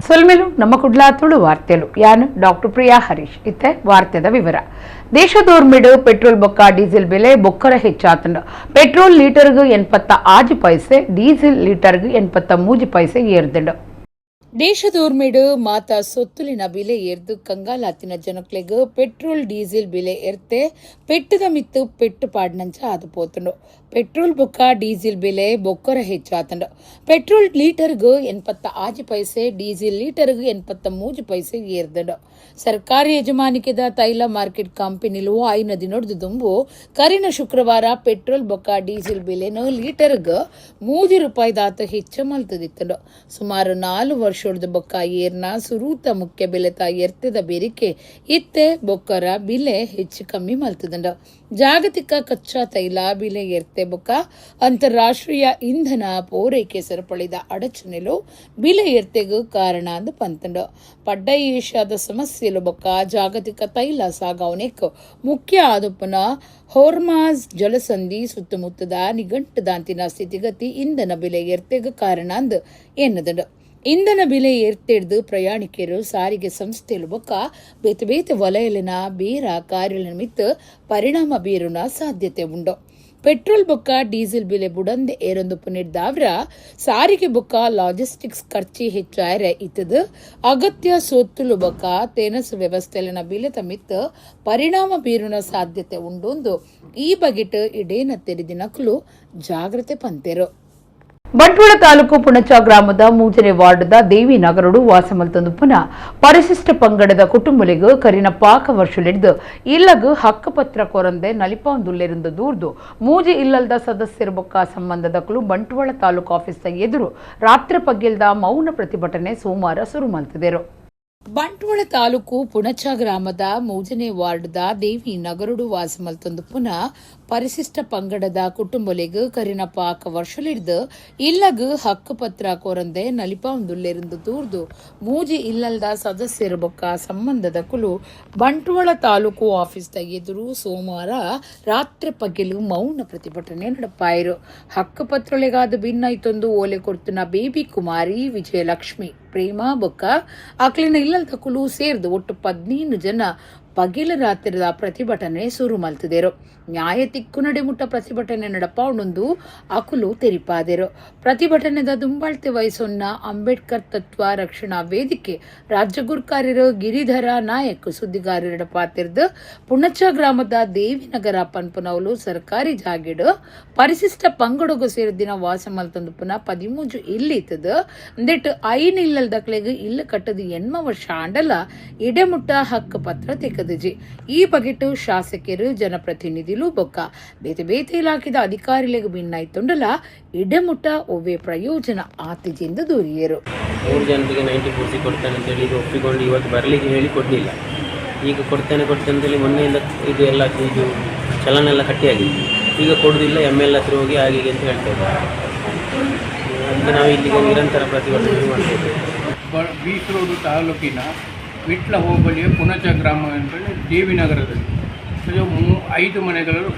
ಸೊಲ್ಮೆಲು ನಮ್ಮ ಕುಡ್ಲಾ ತುಳು ವಾರ್ತೆಲು. ಯಾನು ಡಾಕ್ಟರ್ ಪ್ರಿಯಾ ಹರೀಶ್. ಇತ್ತೆ ವಾರ್ತೆದ ವಿವರ. ದೇಶದೋರ್ಮಿಡು ಪೆಟ್ರೋಲ್ ಬೊಕ್ಕ ಡೀಸೆಲ್ ಬೆಲೆ ಬೊಕ್ಕರ ಹೆಚ್ಚಾತಂಡು. ಪೆಟ್ರೋಲ್ ಲೀಟರ್ಗ್ 86 ಪೈಸೆ, ಡೀಸೆಲ್ ಲೀಟರ್ಗ್ 83 ಪೈಸೆ ಏರ್ದುಂಡು. ದೇಶದೋರ್ಮೆಡು ಮಾತ ಸೊತ್ತುಲಿನ ಬಿಲೆ ಏರ್ದು ಕಂಗಾಲಾತಿನ ಜನಕ್ಲೆಗ್ ಪೆಟ್ರೋಲ್ ಡೀಸೆಲ್ ಬಿಲೆ ಎರ್ತೆ ಪೆಟ್ಟದ ಮಿತ್ತು ಪೆಟ್ಟು ಪಾಡ್ನಂಚ ಆದು ಪೋತುಂಡು. ಪೆಟ್ರೋಲ್ ಬೊಕ್ಕ ಡೀಸೆಲ್ ಬೆಲೆ ಬೊಕ್ಕರ ಹೆಚ್ಚಾತಂಡು. ಪೆಟ್ರೋಲ್ ಲೀಟರ್ಗ್ 86 ಪೈಸೆ, ಡೀಸೆಲ್ ಲೀಟರ್ಗ್ 83 ಪೈಸೆ ಏರ್ದುಂಡು. ಸರ್ಕಾರಿ ಯಜಮಾನಿಕೆದ ತೈಲ ಮಾರ್ಕೆಟ್ ಕಂಪನಿಲು ಐನ ದಿನೊಡ್ದು ದುಂಬು ಕರಿನ ಶುಕ್ರವಾರ ಪೆಟ್ರೋಲ್ ಬೊಕ್ಕ ಡೀಸೆಲ್ ಬೆಲೆನು ಲೀಟರ್ಗ್ 3 ರೂಪಾಯಿ ದಾತ ಹೆಚ್ಚ ಮಲ್ತದಿತ್ತುಂಡು. ಸುಮಾರು 4 ವರ್ಷದ ಬೊಕ್ಕ ಏರ್ನ ಸುರೂತ ಮುಖ್ಯ ಬೆಲೆತ ಎರ್ತೆದ ಬೇರಿಕೆ ಇತ್ತೆ ಬೊಕ್ಕರ ಬಿಲೆ ಹೆಚ್ಚು ಕಮ್ಮಿ ಮಲ್ತದಂಡು. ಜಾಗತಿಕ ಕಚ್ಚಾ ತೈಲ ಬಿಲೆ ಎರ್ತೆ ಬೊಕ್ಕ ಅಂತಾರಾಷ್ಟ್ರೀಯ ಇಂಧನ ಪೂರೈಕೆ ಸರಪಳಿದ ಅಡಚಣೆಲು ಬಿಲೆ ಎರ್ತೆಗ್ ಕಾರಣ ಅಂದ್ ಪಂತಂಡು. ಪಡ್ಡೈ ಏಷ್ಯಾದ ಸಮಸ್ಯೆಲು ಬೊಕ್ಕ ಜಾಗತಿಕ ತೈಲ ಸಾಗವಣೆಕ್ ಮುಖ್ಯ ಆದುಪ್ಪುನ ಹೋರ್ಮಾಜ್ ಜಲಸಂಧಿ ಸುತ್ತಮುತ್ತದ ನಿಗಂಟುದಾಂತಿನ ಸ್ಥಿತಿಗತಿ ಇಂಧನ ಬೆಲೆ ಎರ್ತೆಗ್ ಕಾರಣ ಅಂದ್ ಎನ್ನದಂಡು. ಇಂಧನ ಬೆಲೆ ಏರ್ತೆಡ್ದು ಪ್ರಯಾಣಿಕರು, ಸಾರಿಗೆ ಸಂಸ್ಥೆಲು ಬೊಕ್ಕ ಬೇತೆ ಬೇತೆ ವಲಯಲಿನ ಬೇರ ಕಾರ್ಯಲ ಮಿತ್ತ್ ಪರಿಣಾಮ ಬೀರುನ ಸಾಧ್ಯತೆ ಉಂಡು. ಪೆಟ್ರೋಲ್ ಬೊಕ್ಕ ಡೀಸೆಲ್ ಬೆಲೆ ಬುಡಂದೆ ಏರೊಂದು ಪುನಿಡ್ದಾವ್ರ ಸಾರಿಗೆ ಬೊಕ್ಕ ಲಾಜಿಸ್ಟಿಕ್ಸ್ ಖರ್ಚಿ ಹೆಚ್ಚಾಯರೆ ಇತ್ತದು ಅಗತ್ಯ ಸೊತ್ತುಲು ಬೊಕ್ಕ ತೆನಸು ವ್ಯವಸ್ಥೆಲಿನ ಬಿಲೆತ ಮಿತ್ತ್ ಪರಿಣಾಮ ಬೀರುನ ಸಾಧ್ಯತೆ ಉಂಡು. ಈ ಬಗೆಟ್ ಇಡೇನ ತೆರಿದಿನಕುಲು ಜಾಗ್ರತೆ ಪಂತೆರು. ಬಂಟ್ವಾಳ ತಾಲೂಕು ಪುಣಚ ಗ್ರಾಮದ ಮೂಜನೆ ವಾರ್ಡ್ದ ದೇವಿ ನಗರಡು ವಾಸಮಲ್ತೊಂದು ಪುನಃ ಪರಿಶಿಷ್ಟ ಪಂಗಡದ ಕುಟುಂಬಲಿಗ್ ಕರಿನ ಪಾಕ ವರ್ಷಲಿಡ್ದು ಇಲ್ಲಗ್ ಹಕ್ಕುಪತ್ರ ಕೊರಂದೆ ನಲಿಪಾಂದುಲ್ಲೆರಿಂದ ದೂರ್ದು ಮೂಜಿ ಇಲ್ಲಲ್ದ ಸದಸ್ಯರು ಬೊಕ್ಕ ಸಂಬಂಧದಕುಲು ಬಂಟ್ವಾಳ ತಾಲೂಕು ಆಫೀಸ್ ಎದುರು ರಾತ್ರಿ ಪಗ್ಗೆಲ್ದ ಮೌನ ಪ್ರತಿಭಟನೆ ಸೋಮವಾರ ಶುರು ಮಲ್ತಿದರು. ಬಂಟ್ವಾಳ ತಾಲೂಕು ಪುಣಚ ಗ್ರಾಮದ ಮೂಜನೆ ವಾರ್ಡ್ದ ದೇವಿ ನಗರುಡು ವಾಸಮಲ್ತೊಂದು ಪುನಃ ಪರಿಶಿಷ್ಟ ಪಂಗಡದ ಕುಟುಂಬಲೆಗ್ ಕರಿನ ಪಾಕ ವರ್ಷಲಿಡ್ದು ಇಲ್ಲಗ್ ಹಕ್ಕುಪತ್ರ ಕೊರಂದೆ ನಲಿಪಾಂದುಲ್ಲೆರಿಂದ ದೂರ್ದು ಮೂಜಿ ಇಲ್ಲಲ್ದ ಸದಸ್ಯರು ಬೊಕ್ಕ ಸಂಬಂಧದ ಕುಲು ಬಂಟ್ವಾಳ ತಾಲೂಕು ಆಫೀಸ್ದ ಎದುರು ಸೋಮವಾರ ರಾತ್ರಿ ಪಗೆಲು ಮೌನ ಪ್ರತಿಭಟನೆ ನಡಪಾಯರು. ಹಕ್ಕುಪತ್ರಲೆಗಾದ ಭಿನ್ನೈತೊಂದು ಓಲೆ ಕೊಡ್ತುನ ಬೇಬಿ ಕುಮಾರಿ, ವಿಜಯಲಕ್ಷ್ಮಿ, ಪ್ರೇಮ ಬೊಕ್ಕ ಅಕ್ಲಿನ ಇಲ್ಲಲ್ದ ಕುಲು ಸೇರ್ದು ಒಟ್ಟು 15 ಜನ ಪಗಿಲ ರಾತ್ರಿದ ಪ್ರತಿಭಟನೆ ಶುರು ಮಲ್ತಿದೆರು. ನ್ಯಾಯ ತಿಕ್ಕು ನಡೆಮುಟ್ಟ ಪ್ರತಿಭಟನೆ ನಡಪಾವಣೊಂದು ಅಕುಲು ತೆರಿಪಾದೆರು. ಪ್ರತಿಭಟನೆದ ದುಂಬಾಳ್ತೆ ವಹಿಸೊನ್ನ ಅಂಬೇಡ್ಕರ್ ತತ್ವ ರಕ್ಷಣಾ ವೇದಿಕೆ ರಾಜ್ಯ ಗುರ್ಕಾರ್ಯರು ಗಿರಿಧರ ನಾಯಕ್ ಸುದ್ದಿಗಾರರ ಪಾತಿರ್ದು, ಪುಣಚ ಗ್ರಾಮದ ದೇವಿನಗರ ಪನ್ಪುನವಲು ಸರ್ಕಾರಿ ಜಾಗೆಡು ಪರಿಶಿಷ್ಟ ಪಂಗಡೊಗು ಸೇರಿದಿನ ವಾಸ ಮಲ್ತಂದು ಪುನಃ 13 ಇಲ್ಲಿತ್ತದ. ಅಂದೆಟ್ ಐನ್ ಇಲ್ಲಲ್ ದಕ್ಲೆಗ್ ಇಲ್ಲ ಕಟ್ಟದು 80 ವರ್ಷ ಆಂಡಲ ಇಡೆಮುಟ್ಟ ಹಕ್ಕು ಪತ್ರ ತೆಕದಿಜಿ. ಈ ಬಗೆಟ್ ಶಾಸಕರು, ಜನಪ್ರತಿನಿಧಿಲು ಬೊಕ್ಕ ಬೇತೆ ಬೇತೆ ಇಲಾಖೆದ ಅಧಿಕಾರಿಲೆಗ್ ಭಿನ್ನಾಯ್ತುಂಡಲ ಇಡೆಮುಟ್ಟ ಒವ್ವೆ ಪ್ರಯೋಜನ ಆತಿಜೆಂದು ದೂರಿಯರು. ಮೂರು ಜನರಿಗೆ 94 ಸಿ ಕೊಡ್ತೇನೆ ಅಂತೇಳಿ ಈಗ ಒಪ್ಪಿಕೊಂಡು ಇವತ್ತು ಬರಲಿಕ್ಕೆ ಹೇಳಿ ಕೊಡಲಿಲ್ಲ. ಈಗ ಕೊಡ್ತೇನೆ ಕೊಡ್ತೇನೆ ಅಂತೇಳಿ ಮೊನ್ನೆಯಿಂದ ಇದು ಎಲ್ಲ ಇದು ಚಲನ್ ಎಲ್ಲ ಕಟ್ಟಿಯಾಗಿದೆ. ಈಗ ಕೊಡೋದಿಲ್ಲ, ಎಮ್ ಎಲ್ ಹತ್ರ ಹೋಗಿ ಹಾಗೆ ಹೀಗೆ ಅಂತ ಹೇಳ್ತಾ ಇದ್ದಾರೆ. ಅದಕ್ಕೆ ನಾವು ಇಲ್ಲಿಗೆ ನಿರಂತರ ಪ್ರತಿಭಟನೆ ಮಾಡ್ತಾ ಇದ್ದೇವೆ. ಬೀಚ್ ರೋಡು ತಾಲೂಕಿನ ವಿಟ್ಲ ಹೋಬಳಿಯ ಪುಣಚ ಗ್ರಾಮ ಅಂತೇಳಿ ದೇವಿನಗರದಲ್ಲಿ ಇದು ಐದು ಮನೆಗಳು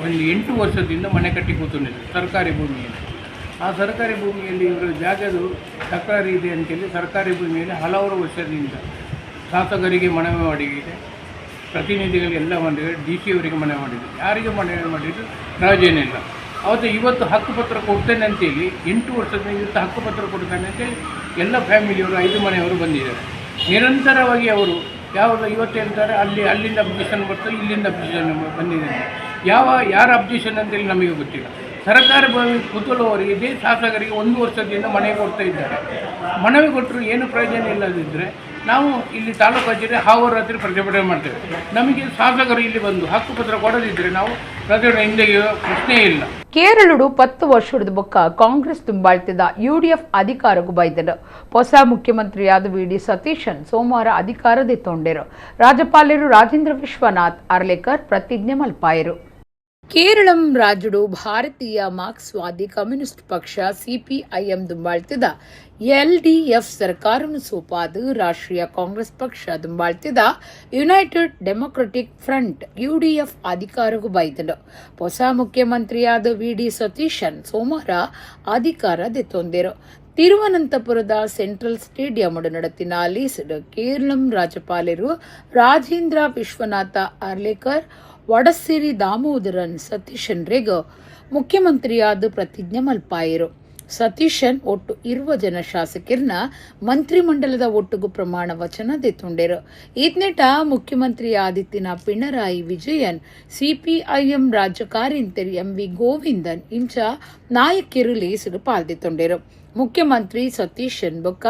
ಒಂದು 8 ವರ್ಷದಿಂದ ಮನೆ ಕಟ್ಟಿ ಕೂತ್ಕೊಂಡಿದೆ ಸರ್ಕಾರಿ ಭೂಮಿಯಲ್ಲಿ. ಆ ಸರ್ಕಾರಿ ಭೂಮಿಯಲ್ಲಿ ಇವರ ಜಾಗದು ತಕರಾರು ಇದೆ ಅಂತೇಳಿ ಸರ್ಕಾರಿ ಭೂಮಿಯಲ್ಲಿ ಹಲವಾರು ವರ್ಷದಿಂದ ಶಾಸಕರಿಗೆ ಮನವಿ ಮಾಡಿದೆ, ಪ್ರತಿನಿಧಿಗಳಿಗೆಲ್ಲ ಮಾಡಿದೆ, ಡಿ ಸಿ ಅವರಿಗೆ ಮನವಿ ಮಾಡಿದೆ, ಯಾರಿಗೆ ಮನವಿ ಮಾಡಿದ್ರು ಪ್ರಯೋಜನ ಇಲ್ಲ. ಅವತ್ತು ಇವತ್ತು ಹಕ್ಕುಪತ್ರ ಕೊಡ್ತೇನೆ ಅಂತೇಳಿ 8 ವರ್ಷದ ಇವತ್ತು ಹಕ್ಕುಪತ್ರ ಕೊಡ್ತೇನೆ ಅಂತೇಳಿ ಎಲ್ಲ ಫ್ಯಾಮಿಲಿಯವರು, ಐದು ಮನೆಯವರು ಬಂದಿದ್ದಾರೆ. ನಿರಂತರವಾಗಿ ಅವರು ಯಾವಾಗ ಇವತ್ತು ಹೇಳ್ತಾರೆ, ಅಲ್ಲಿ ಅಲ್ಲಿಂದ ಅಬ್ಜೆಕ್ಷನ್ ಬರ್ತದೆ, ಇಲ್ಲಿಂದ ಅಬ್ಜೆಕ್ಷನ್ ಬಂದಿದೆ ಅಂತ. ಯಾರ ಅಬ್ಜೆಕ್ಷನ್ ಅಂತೇಳಿ ನಮಗೆ ಗೊತ್ತಿಲ್ಲ. ಸರ್ಕಾರ ಭೂಮಿ ಕೂತ್ಕೊಳ್ಳುವವರಿಗೆ, ಇದೇ ಶಾಸಕರಿಗೆ ಒಂದು ವರ್ಷದಿಂದ ಮನವಿ ಕೊಡ್ತಾ ಇದ್ದಾರೆ. ಮನವಿ ಕೊಟ್ಟರು ಏನು ಪ್ರಯೋಜನ ಇಲ್ಲದಿದ್ದರೆ ನಾವು ಇಲ್ಲಿ ತಾಲೂಕು ಕಚೇರಿ ರಾತ್ರಿ ಪ್ರತಿಭಟನೆ ಮಾಡ್ತೇವೆ. ನಮಗೆ ಶಾಸಕರು ಇಲ್ಲಿ ಬಂದು ಹಕ್ಕುಪತ್ರ ಕೊಡದಿದ್ದರೆ ನಾವು ಪ್ರತಿಭಟನೆ ಹಿಂದೆ ಪ್ರಶ್ನೆಯೇ ಇಲ್ಲ. ಕೇರಳಡು 10 ವರ್ಷದ ಬೊಕ್ಕ ಕಾಂಗ್ರೆಸ್ ದುಂಬಾಳ್ತಿದ್ದ ಯುಡಿಎಫ್ ಅಧಿಕಾರಕ್ಕೂ ಬೈದನು. ಹೊಸ ಮುಖ್ಯಮಂತ್ರಿಯಾದ ವಿ ಡಿ ಸತೀಶನ್ ಸೋಮವಾರ ಅಧಿಕಾರದೆ ತೊಂಡೆರು. ರಾಜ್ಯಪಾಲರು ರಾಜೇಂದ್ರ ವಿಶ್ವನಾಥ್ ಅರ್ಲೇಕರ್ ಪ್ರತಿಜ್ಞೆ ಮಲ್ಪಾಯರು. ಕೇರಳಂ ರಾಜ್ಯಡು ಭಾರತೀಯ ಮಾರ್ಕ್ಸ್ವಾದಿ ಕಮ್ಯುನಿಸ್ಟ್ ಪಕ್ಷ ಸಿಪಿಐಎಂ ದುಂಬಾಳ್ತಿದ ಎಲ್ಡಿಎಫ್ ಸರ್ಕಾರನು ಸೋಪಾದು ರಾಷ್ಟ್ರೀಯ ಕಾಂಗ್ರೆಸ್ ಪಕ್ಷ ದುಂಬಾಳ್ತಿದ United democratic front UDF ಅಧಿಕಾರಕ್ಕೂ ಬೈದನು. ಹೊಸ ಮುಖ್ಯಮಂತ್ರಿಯಾದ ವಿ ಡಿ ಸತೀಶನ್ ಸೋಮವಾರ ಅಧಿಕಾರ ದೆತ್ತೊಂದಿರು. ತಿರುವನಂತಪುರದ ಸೆಂಟ್ರಲ್ ಸ್ಟೇಡಿಯಂ ನಡತಿನ ಲೇಸ್ಡ್ ಕೇರಳಂ ರಾಜ್ಯಪಾಲರು ರಾಜೇಂದ್ರ ವಿಶ್ವನಾಥ ಅರ್ಲೇಕರ್, ವಡಸ್ಸಿರಿ ದಾಮೋದರನ್ ಸತೀಶನ್ ರೆಗ್ ಮುಖ್ಯಮಂತ್ರಿಯಾದ ಪ್ರತಿಜ್ಞೆ ಮಲ್ಪಾಯರು. ಸತೀಶನ್ ಒಟ್ಟು 20 ಜನ ಶಾಸಕರ್ನ ಮಂತ್ರಿಮಂಡಲದ ಒಟ್ಟುಗು ಪ್ರಮಾಣ ವಚನ ದೆತ್ತುಂಡೆರು. ಈತ್ನೆಟ ಮುಖ್ಯಮಂತ್ರಿ ಆದಿತ್ಯನ ಪಿಣರಾಯಿ ವಿಜಯನ್, ಸಿಪಿಐಎಂ ರಾಜ್ಯ ಕಾರ್ಯಂತರಿ ಎಂವಿ ಗೋವಿಂದನ್ ಇಂಚ ನಾಯಕಿರು ಲೇಸುಡು ಪಾಲ್ದೆತ್ತುಂಡೆರು. ಮುಖ್ಯಮಂತ್ರಿ ಸತೀಶನ್ ಬೊಕ್ಕ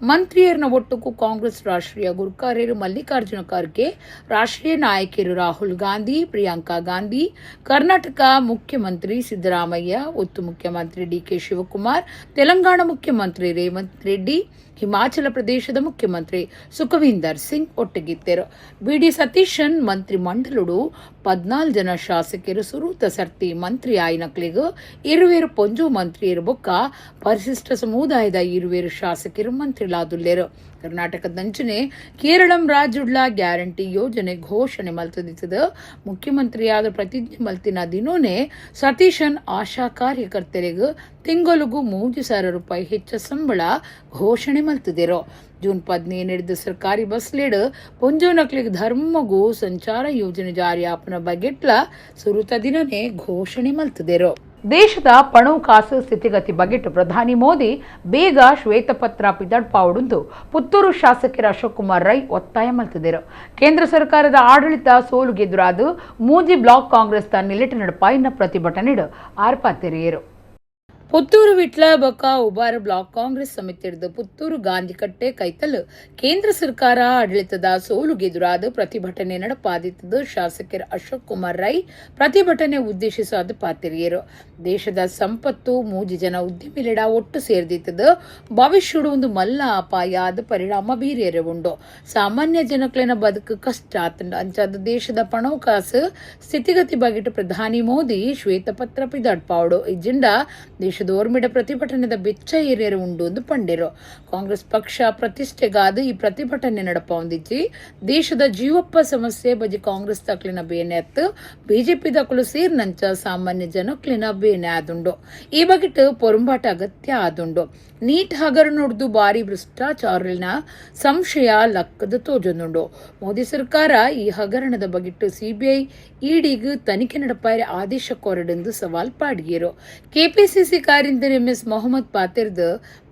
ಮಂತ್ರಿಯರ್ನ ಒಟ್ಟುಗು ಕಾಂಗ್ರೆಸ್ ರಾಷ್ಟ್ರೀಯ ಗುರ್ಕಾರ್ಯರು ಮಲ್ಲಿಕಾರ್ಜುನ ಖರ್ಗೆ, ರಾಷ್ಟ್ರೀಯ ನಾಯಕಿಯರು ರಾಹುಲ್ ಗಾಂಧಿ, ಪ್ರಿಯಾಂಕಾ ಗಾಂಧಿ, ಕರ್ನಾಟಕ ಮುಖ್ಯಮಂತ್ರಿ ಸಿದ್ದರಾಮಯ್ಯ, ಒತ್ತು ಮುಖ್ಯಮಂತ್ರಿ ಡಿಕೆ ಶಿವಕುಮಾರ್, ತೆಲಂಗಾಣ ಮುಖ್ಯಮಂತ್ರಿ ರೇವಂತ್ ರೆಡ್ಡಿ, ಹಿಮಾಚಲ ಪ್ರದೇಶದ ಮುಖ್ಯಮಂತ್ರಿ ಸುಖವಿಂದರ್ ಸಿಂಗ್ ಒಟ್ಟಿಗಿದ್ದರು. ಬಿಡಿ ಸತೀಶನ್ ಮಂತ್ರಿಮಂಡಲುಡು 14 ಜನ ಶಾಸಕರು ಸುರೂತ ಸರ್ತಿ ಮಂತ್ರಿ ಆಯ್ನಕ್ಲಿಗ್ ಇರುವೇರು ಪೊಂಜು ಮಂತ್ರಿಯರು ಬೊಕ್ಕ ಪರಿಶಿಷ್ಟ ಸಮುದಾಯದ ಇರುವೇರು ಶಾಸಕರು ಮಂತ್ರಿಲಾದುಲ್ಲೇರು. ಕರ್ನಾಟಕದಂಚನೆ ಕೇರಳಂ ರಾಜ್ಯುಡ್ಲ ಗ್ಯಾರಂಟಿ ಯೋಜನೆ ಘೋಷಣೆ ಮಲ್ತದಿತ್ತದ. ಮುಖ್ಯಮಂತ್ರಿಯಾದ ಪ್ರತಿಜ್ಞೆ ಮಲ್ತಿನ ದಿನೋನೆ ಸತೀಶನ್ ಆಶಾ ಕಾರ್ಯಕರ್ತರಿಗೆ ತಿಂಗಳುಗು 3,000 ರೂಪಾಯಿ ಹೆಚ್ಚು ಸಂಬಳ ಘೋಷಣೆ ಮಲ್ತದಿರೋ. ಜೂನ್ 15 ಹಿಡಿದು ಸರ್ಕಾರಿ ಬಸ್ ಲೇಡ್ ಪೊಂಜೋನಕ್ಲಿಗ್ ಧರ್ಮಗು ಸಂಚಾರ ಯೋಜನೆ ಜಾರಿ ಆಪನ ಬಗೆಟ್ಲ ಸುರುತ ದಿನನೇ ಘೋಷಣೆ ಮಲ್ತದಿರೋ. ದೇಶದ ಪಣವು ಕಾಸು ಸ್ಥಿತಿಗತಿ ಬಗೆಟ್ಟು ಪ್ರಧಾನಿ ಮೋದಿ ಬೇಗ ಶ್ವೇತಪತ್ರ ಪಿದಡ್ಪಾವುಡುಂದು ಪುತ್ತೂರು ಶಾಸಕರ ಅಶೋಕ್ ಕುಮಾರ್ ರೈ ಒತ್ತಾಯ ಮಲ್ತಿದ್ದರು. ಕೇಂದ್ರ ಸರ್ಕಾರದ ಆಡಳಿತ ಸೋಲುಗೆದುರಾದು ಮೂಜಿ ಬ್ಲಾಕ್ ಕಾಂಗ್ರೆಸ್ ನಿಲೆಟ್ಟು ನಡಪಾಯಿನ ಪ್ರತಿಭಟನೆ ಆರ್ಪಾತೆರೆಯರು. ಪುತ್ತೂರು ವಿಟ್ಲ ಬೊಕ್ಕ ಉಬಾರ ಬ್ಲಾಕ್ ಕಾಂಗ್ರೆಸ್ ಸಮಿತಿರ್ದು ಪುತ್ತೂರು ಗಾಂಧಿಕಟ್ಟೆ ಕೈತಲ್ ಕೇಂದ್ರ ಸರ್ಕಾರ ಆಡಳಿತದ ಸೋಲುಗೆದುರಾದ ಪ್ರತಿಭಟನೆ ನಡಪಾದಿತ್ತದು. ಶಾಸಕರ ಅಶೋಕ್ ಕುಮಾರ್ ರೈ ಪ್ರತಿಭಟನೆ ಉದ್ದೇಶಿಸಾದ ಪಾತಿರಿಯರು. ದೇಶದ ಸಂಪತ್ತು ಮೂಜಿ ಜನ ಉದ್ಯಮಿಲೆಡ ಒಟ್ಟು ಸೇರ್ದಿತ್ತದು ಭವಿಷ್ಯಡು ಒಂದು ಮಲ್ಲ ಅಪಾಯ ಆದ ಪರಿಣಾಮ ಬೀರಿಯರೆ ಉಂಡು. ಸಾಮಾನ್ಯ ಜನಕ್ಲೆನ ಬದುಕು ಕಷ್ಟ ಆತಂಡ. ಅಂಚಾದ ದೇಶದ ಪಣವಕಾಸು ಸ್ಥಿತಿಗತಿ ಬಗೆಟ್ ಪ್ರಧಾನಿ ಮೋದಿ ಶ್ವೇತಪತ್ರ ಪಿದಡ್ಪಾವಡು ಇಜ್ಜಿಂಡ ದೇಶದ ಓರ್ಮಿಡ ಪ್ರತಿಭಟನೆದ ಬೆಚ್ಚ ಏರಿಯರು ಉಂಡು ಎಂದು ಪಂಡಿರು. ಕಾಂಗ್ರೆಸ್ ಪಕ್ಷ ಪ್ರತಿಷ್ಠೆಗಾದ ಈ ಪ್ರತಿಭಟನೆ ನಡಪೊಂದಿಜ್ಜಿ. ದೇಶದ ಜೀವಪ್ಪ ಸಮಸ್ಯೆ ಬಜಿ ಕಾಂಗ್ರೆಸ್ ತಕ್ಲಿನ ಬೇನೆ ಅತ್ತು ಬಿಜೆಪಿ ದಕ್ಕಲು ಸೇರ್ನಂಚ ಸಾಮಾನ್ಯ ಜನಕ್ಲಿನ ಬೇನೆ ಆದುಂಡು. ಈ ಬಗೆಟ್ ಪೊರುಂಬಾಟ ಅಗತ್ಯ ಆದುಂಡು. ನೀಟ್ ಹಗರ ನೋಡ್ದು ಬಾರಿ ಭ್ರಷ್ಟಾಚಾರಲಿನ ಸಂಶಯ ಲಕ್ಕದ ತೋಜೊಂದುಂಡು. ಮೋದಿ ಸರ್ಕಾರ ಈ ಹಗರಣದ ಬಗೆಟ್ಟು ಸಿಬಿಐ ಇಡಿಗ್ ತನಿಖೆ ನಡಪಾಯರೆ ಆದೇಶ ಕೊರಡೆಂದು ಸವಾಲ್ ಪಾಡಿಯರು. ಕೆಪಿಸಿಸಿ ಕಾರ್ಯಂತರಿ ಎಂ ಎಸ್ ಮೊಹಮ್ಮದ್ ಪಾತಿರ್ದು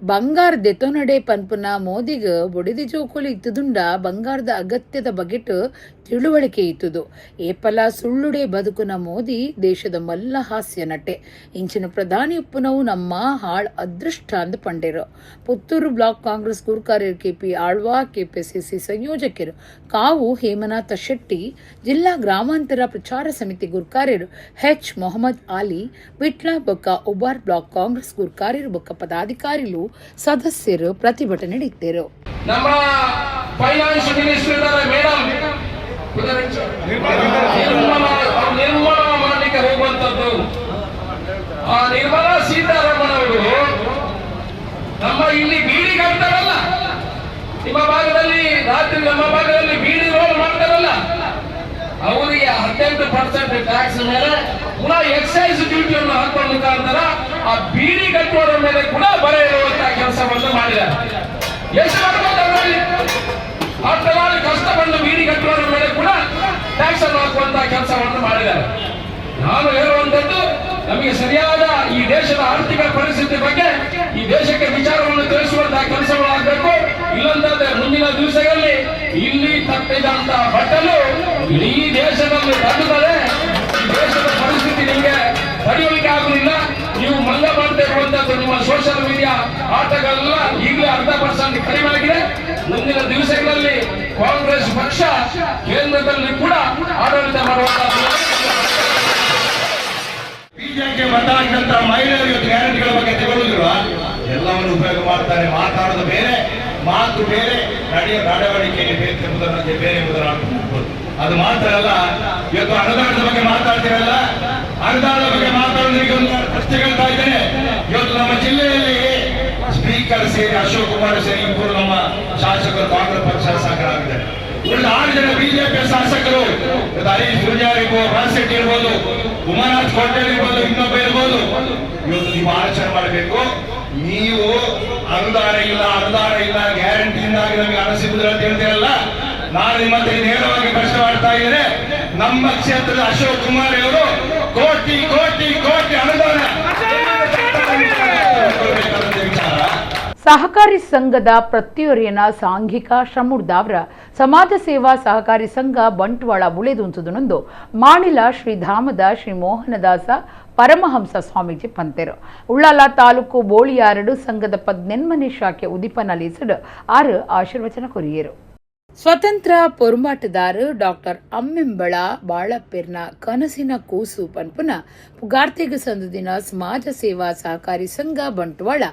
ಬಂಗಾರ ದೆತೊನಡೆ ಪನ್ಪುನ ಮೋದಿಗ್ ಬೊಡಿದಿ ಜೋಕುಲು ಇತ್ತುದುಂಡ ಬಂಗಾರದ ಅಗತ್ಯದ ಬಗೆಟ್ ತಿಳುವಳಿಕೆ ಇತ್ತುದು. ಏಪಲ ಸುಳ್ಳುಡೆ ಬದುಕುನ ಮೋದಿ ದೇಶದ ಮಲ್ಲ ಹಾಸ್ಯ ನಟೆ. ಇಂಚಿನ ಪ್ರಧಾನಿ ಉಪ್ಪುನವು ನಮ್ಮ ಹಾಳ್ ಅದೃಷ್ಟ ಅಂದ್ ಪಂಡೇರು. ಪುತ್ತೂರು ಬ್ಲಾಕ್ ಕಾಂಗ್ರೆಸ್ ಗುರುಕಾರ್ಯರು ಕೆಪಿ ಆಳ್ವಾ, ಕೆಪಿಸಿಸಿ ಸಂಯೋಜಕರು ಕಾವು ಹೇಮನಾಥ ಶೆಟ್ಟಿ, ಜಿಲ್ಲಾ ಗ್ರಾಮಾಂತರ ಪ್ರಚಾರ ಸಮಿತಿ ಗುರುಕಾರ್ಯರು ಎಚ್ ಮೊಹಮ್ಮದ್ ಆಲಿ, ವಿಟ್ಲ ಬೊಕ್ಕ ಉಬಾರ್ ಬ್ಲಾಕ್ ಕಾಂಗ್ರೆಸ್ ಗುರುಕಾರ್ಯರು ಬೊಕ್ಕ ಪದಾಧಿಕಾರಿಗಳು ಸದಸ್ಯರು ಪ್ರತಿಭಟನೆ ನಡೆಸಿದರು. ನಮ್ಮ ಫೈನಾನ್ಸ್ ಮಿನಿಸ್ಟರ್ ಇದ್ದಾರೆ ಮೇಡಮ್, ನಿರ್ಮಲಾ ಮಾಡಲಿಕ್ಕೆ ಹೋಗುವಂತದ್ದು. ಆ ನಿರ್ಮಲಾ ಸೀತಾರಾಮನ್ ಅವರು ನಮ್ಮ ಇಲ್ಲಿ ಬೀಡಿ ಕಟ್ತಾರಲ್ಲ, ನಿಮ್ಮ ಭಾಗದಲ್ಲಿ ರಾತ್ರಿ ನಮ್ಮ ಭಾಗದಲ್ಲಿ ಬೀಡಿ ರೋಡ್ ಮಾಡ್ತಾರಲ್ಲ, ಅವರಿಗೆ 18% ಟ್ಯಾಕ್ಸ್ ಮೇಲೆ ಪುನಃ ಎಕ್ಸೈಸ್ ಡ್ಯೂಟಿಯನ್ನು ಹಾಕುವ ಮುಖಾಂತರ ಆ ಬೀಡಿ ಕಟ್ಟುವವರ ಮೇಲೆ ಕೂಡ ಬರೆ ಇರುವಂತಹ ಕೆಲಸವನ್ನು ಮಾಡಿದ್ದಾರೆ. ಎಷ್ಟು ಮಾಡ್ತಾರೆ? ಅಷ್ಟೆಲ್ಲ ಕಷ್ಟಪಟ್ಟು ಬೀಡಿ ಕಟ್ಟುವವರ ಮೇಲೆ ಕೂಡ ಟ್ಯಾಕ್ಸ್ ಅನ್ನು ಹಾಕುವಂತಹ ಕೆಲಸವನ್ನು ಮಾಡಿದ್ದಾರೆ. ನಾನು ಹೇಳುವಂತದ್ದು, ನಮಗೆ ಸರಿಯಾದ ಈ ದೇಶದ ಆರ್ಥಿಕ ಪರಿಸ್ಥಿತಿ ಬಗ್ಗೆ ಈ ದೇಶಕ್ಕೆ ವಿಚಾರವನ್ನು ತಿಳಿಸುವಂತಹ ಕೆಲಸಗಳಾಗಬೇಕು. ಇಲ್ಲಂತಾದ್ರೆ ಮುಂದಿನ ದಿವಸಗಳಲ್ಲಿ ಇಲ್ಲಿ ತಟ್ಟಿದಂತಹ ಬಟ್ಟಲು ಇಡೀ ದೇಶದಲ್ಲಿ ತಟ್ಟುತ್ತದೆ. ಈ ದೇಶದ ಪರಿಸ್ಥಿತಿ ನಿಮಗೆ ತಡೆಯಲಿಕ್ಕೆ ಆಗುದಿಲ್ಲ. ನೀವು ಮಂಗ ಮಾಡ್ತಾ ಇರುವಂತದ್ದು ನಿಮ್ಮ ಸೋಷಿಯಲ್ ಮೀಡಿಯಾ ಆಟಗಳೆಲ್ಲ ಈಗಲೇ 0.5% ಕಡಿಮೆ ಆಗಿದೆ. ಮುಂದಿನ ದಿವಸಗಳಲ್ಲಿ ಕಾಂಗ್ರೆಸ್ ಪಕ್ಷ ಕೇಂದ್ರದಲ್ಲಿ ಕೂಡ ಆಡಳಿತ ಮಾಡುವಂತಹ ಬಿಜೆಪಿ ಮತ ಹಾಕಿದಂತ ಮಹಿಳೆಯರು ಇವತ್ತು ಗ್ಯಾರಂಟಿಗಳ ಬಗ್ಗೆ ತಗೊಳ್ಳುದಿಲ್ವಾ? ಎಲ್ಲವನ್ನು ಉಪಯೋಗ ಮಾಡ್ತಾರೆ. ಮಾತಾಡೋದು ಬೇರೆ, ಮಾತು ಬೇರೆ, ನಡೆಯ ನಡವಳಿಕೆಯಲ್ಲಿ ಬೇರೆ ಎಂಬುದನ್ನು ಬೇರೆ ಎಂಬುದನ್ನು ಅರ್ಥ ಮಾಡ್ಬೋದು. ಅದು ಮಾತ್ರ ಅಲ್ಲ, ಇವತ್ತು ಅನುದಾನದ ಬಗ್ಗೆ ಮಾತಾಡ್ತೀರಲ್ಲ, ಅನುದಾನದ ಬಗ್ಗೆ ಮಾತಾಡೋದಕ್ಕೆ ಒಂದು ಪ್ರಶ್ನೆ ಕೇಳ್ತಾ ಇದ್ದೇನೆ. ಇವತ್ತು ನಮ್ಮ ಜಿಲ್ಲೆಯಲ್ಲಿ ಸ್ಪೀಕರ್ ಸೇರಿ, ಅಶೋಕ್ ಕುಮಾರ್ ಸೇರಿ ಇಬ್ಬರು ನಮ್ಮ ಶಾಸಕರು ಕಾಂಗ್ರೆಸ್ ಪಕ್ಷ ಶಾಸಕರಾಗಿದ್ದಾರೆ. ಉಳಿದ 6 ಜನ ಬಿಜೆಪಿ ಶಾಸಕರು. ಇವತ್ತು ಹರೀಶ್ ಪೂಜಾರಿ ಇರ್ಬೋದು, ರಾಜ್ ಶೆಟ್ಟಿ ಇರ್ಬೋದು, ಉಮಾನಾಥ್ ಕೋಟೆ ಇರ್ಬೋದು, ಇನ್ನೊಬ್ಬ ಇರ್ಬೋದು. ಇವತ್ತು ನೀವು ಆಲೋಚನೆ ಮಾಡಬೇಕು. ನೀವು ಅನುದಾನ ಇಲ್ಲ, ಅನುದಾನ ಇಲ್ಲ, ಗ್ಯಾರಂಟಿಯಿಂದಾಗಿ ನಮಗೆ ಹಣ ಸಿಗುದಿಲ್ಲ ಅಂತ ಹೇಳ್ತೀರಲ್ಲ. ನಾನು ನಿಮ್ಮ ಹತ್ರ ನೇರವಾಗಿ ಪ್ರಶ್ನೆ ಮಾಡ್ತಾ ಇದ್ದೇನೆ. ನಮ್ಮ ಕ್ಷೇತ್ರದ ಅಶೋಕ್ ಕುಮಾರ್ ಅವರು ಕೋಟಿ ಕೋಟಿ ಕೋಟಿ ಅನುದಾನ ವಿಚಾರ. ಸಹಕಾರಿ ಸಂಘದ ಪ್ರತಿಯೊರಿಯನ ಸಾಂಘಿಕ ಶ್ರಮುಡ್ದಾವ್ರ ಸಮಾಜ ಸೇವಾ ಸಹಕಾರಿ ಸಂಘ ಬಂಟ್ವಾಳ ಬುಳೆದುಂತುದುನೊಂದು ಮಾಣಿಲ ಶ್ರೀಧಾಮದ ಶ್ರೀ ಮೋಹನದಾಸ ಪರಮಹಂಸ ಸ್ವಾಮೀಜಿ ಪಂತೆರು. ಉಳ್ಳಾಲ ತಾಲೂಕು ಬೋಳಿಯಾರಡು ಸಂಘದ 18ನೇ ಶಾಖೆ ಉದಿಪನಲಿಸಡು 6 ಆಶೀರ್ವಚನ ಕೊರಿಯರು. ಸ್ವತಂತ್ರ ಪೊರುಂಬಾಟದಾರರು ಡಾಕ್ಟರ್ ಅಮ್ಮೆಂಬಳ ಬಾಳಪ್ಪೆರ್ನ ಕನಸಿನ ಕೂಸು ಪನ್ಪುನ ಪುಗಾರ್ತೆಗೆ ಸಂದುದಿನ ಸಮಾಜ ಸೇವಾ ಸಹಕಾರಿ ಸಂಘ ಬಂಟ್ವಾಳ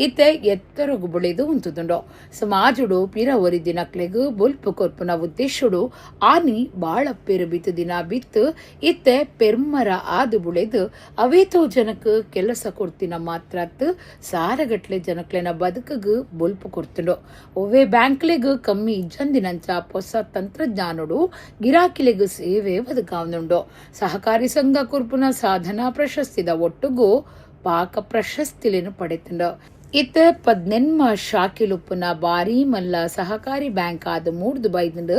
ಇತ್ತೆ ಎತ್ತರಗು ಬುಳೆದು ಉಂತುದುಂಡು. ಸಮಾಜುಡು ಪಿರ ಒರಿ ದಿನಕ್ಲೆಗು ಬೊಲ್ಪು ಕೊರ್ಪುನ ಉದ್ದೇಶುಡು ಆನಿ ಬಾಳಪ್ಪೆರು ಬಿತ್ತು ದಿನ ಬಿತ್ತು ಇತ್ತೆ ಪೆರ್ಮರ ಆದು ಬುಳೆದು ಅವೇತೋ ಜನಕ್ ಕೆಲಸ ಕೊಡ್ತಿನ ಮಾತ್ರತ್ ಸಾರಗಟ್ಲೆ ಜನಕ್ಲೆನ ಬದುಕಗು ಬೊಲ್ಪು ಕೊಡ್ತುಂಡು. ಒವ್ವೆ ಬ್ಯಾಂಕ್ಲೆಗು ಕಮ್ಮಿ ಇಜ್ಜಂದಿನಂಚ ಹೊಸ ತಂತ್ರಜ್ಞಾನಡು ಗಿರಾಕಿಲೆಗು ಸೇವೆ ಒದಗಾವನುಂಡು. ಸಹಕಾರಿ ಸಂಘ ಕುರ್ಪುನ ಸಾಧನಾ ಪ್ರಶಸ್ತಿದ ಒಟ್ಟುಗು ಪಾಕ ಪ್ರಶಸ್ತಿಲೇನು ಪಡೆತುಂಡು. ಇತ್ತ 18 ಶಾಖೆಲುಪ್ಪುನ ಬಾರಿ ಮಲ್ಲ ಸಹಕಾರಿ ಬ್ಯಾಂಕ್ ಆದ ಮೂಡ್ದು ಬೈದುಂಡು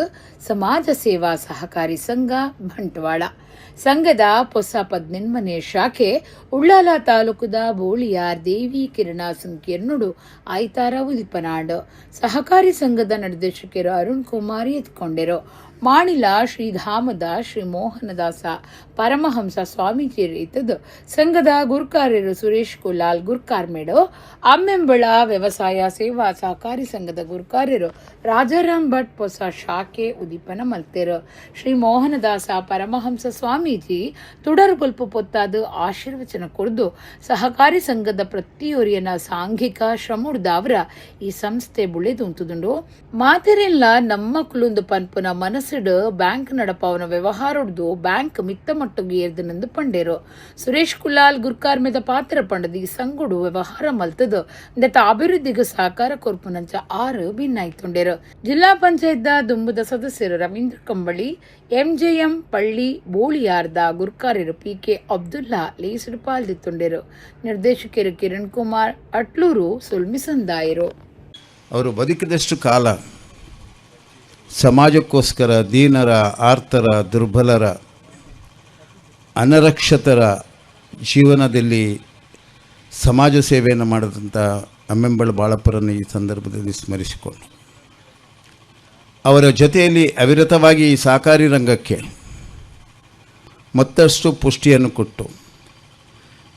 ಸಮಾಜ ಸೇವಾ ಸಹಕಾರಿ ಸಂಘ ಬಂಟ್ವಾಳ. ಸಂಘದ ಹೊಸ 18ನೇ ಶಾಖೆ ಉಳ್ಳಾಲ ತಾಲೂಕುದ ಬೋಳಿಯಾರ್ ದೇವಿ ಕಿರಣ ಸಂಕೀರ್ಣುಡು ಆಯ್ತಾರ ಉದಿಪನಾಡು. ಸಹಕಾರಿ ಸಂಘದ ನಿರ್ದೇಶಕರು ಅರುಣ್ ಕುಮಾರ್ ಎತ್ಕೊಂಡಿರು. ಮಾಣಿಲ ಶ್ರೀಧಾಮದ ಶ್ರೀ ಮೋಹನದಾಸ ಪರಮಹಂಸ ಸ್ವಾಮೀಜಿ ಇತ್ತದು ಸಂಘದ ಗುರ್ಕಾರ್ಯರು ಸುರೇಶ್ ಕುಲಾಲ್ ಗುರ್ಕಾರ್ಮೇಡು, ಅಮ್ಮೆಂಬಳ ವ್ಯವಸಾಯ ಸೇವಾ ಸಹಕಾರಿ ಸಂಘದ ಗುರ್ಕಾರ್ಯರು ರಾಜಾರಾಮ್ ಭಟ್ ಹೊಸ ಶಾಖೆ ಉದೀಪನ ಮಲ್ತೇರು. ಶ್ರೀ ಮೋಹನದಾಸ ಪರಮಹಂಸ ಸ್ವಾಮೀಜಿ ತುಡರು ಬೊಲ್ಪು ಪೊತ್ತಾದು ಆಶೀರ್ವಚನ ಕೊಡ್ದು ಸಹಕಾರಿ ಸಂಘದ ಪ್ರತಿಯೊರಿಯನ ಸಾಂಘಿಕ ಶ್ರಮುಡ್ದಾವ್ರ ಈ ಸಂಸ್ಥೆ ಬುಳೆದುಂತುದುಂಡು. ಮಾತೆರೆಲ್ಲ ನಮ್ಮ ಕುಲುಂದು ಪನ್ಪುನ ಮನಸ್ಸು ಬ್ಯಾಂಕ್ ನಡಪಾವನ ವ್ಯವಹಾರೊಡ್ದು ಬ್ಯಾಂಕ್ ಮಿತ್ತ ಮಟ್ಟುಗು ಏರ್ದನೆಂದು ಪಂಡೇರು. ಸುರೇಶ್ ಕುಲಾಲ್ ಗುರ್ಕಾರ್ಮೆದ ಪಾತ್ರ ಪಂಡದು ಈ ಸಂಗುಡು ವ್ಯವಹಾರ ಮಲ್ತದು ದತ್ತ ಅಭಿವೃದ್ಧಿಗೆ ಸಹಕಾರ ಕೊರ್ಪುನಂಚ 6 ಭಿನ್ನಾಯ್ತುಂಡೇರು. ಜಿಲ್ಲಾ ಪಂಚಾಯತ್ ದುಂಬುದ ಸದಸ್ಯರು ರವೀಂದ್ರ ಕಂಬಳಿ, ಎಂಜೆಎಂ ಪಳ್ಳಿ ಬೋಳಿಯಾರ್ದ ಗುರ್ಕಾರ್ಯರು ಪಿ.ಕೆ. ಅಬ್ದುಲ್ಲಾ ಲೇಸುಡು ಪಾಲ್ದಿತ್ತುಂಡೇರು. ನಿರ್ದೇಶಕರು ಕಿರಣ್ ಕುಮಾರ್ ಅಟ್ಲೂರು ಸುಲ್ಮಿಸಂದಾಯರು. ಅವರು ಬದುಕಿದಷ್ಟು ಕಾಲ ಸಮಾಜಕ್ಕೋಸ್ಕರ ದೀನರ, ಆರ್ತರ, ದುರ್ಬಲರ, ಅನರಕ್ಷತರ ಜೀವನದಲ್ಲಿ ಸಮಾಜ ಸೇವೆಯನ್ನು ಮಾಡಿದಂಥ ಅಮ್ಮೆಂಬಳ ಬಾಳಪ್ಪರನ್ನು ಈ ಸಂದರ್ಭದಲ್ಲಿ ಸ್ಮರಿಸಿಕೊಂಡು ಅವರ ಜೊತೆಯಲ್ಲಿ ಅವಿರತವಾಗಿ ಈ ಸಹಕಾರಿ ರಂಗಕ್ಕೆ ಮತ್ತಷ್ಟು ಪುಷ್ಟಿಯನ್ನು ಕೊಟ್ಟು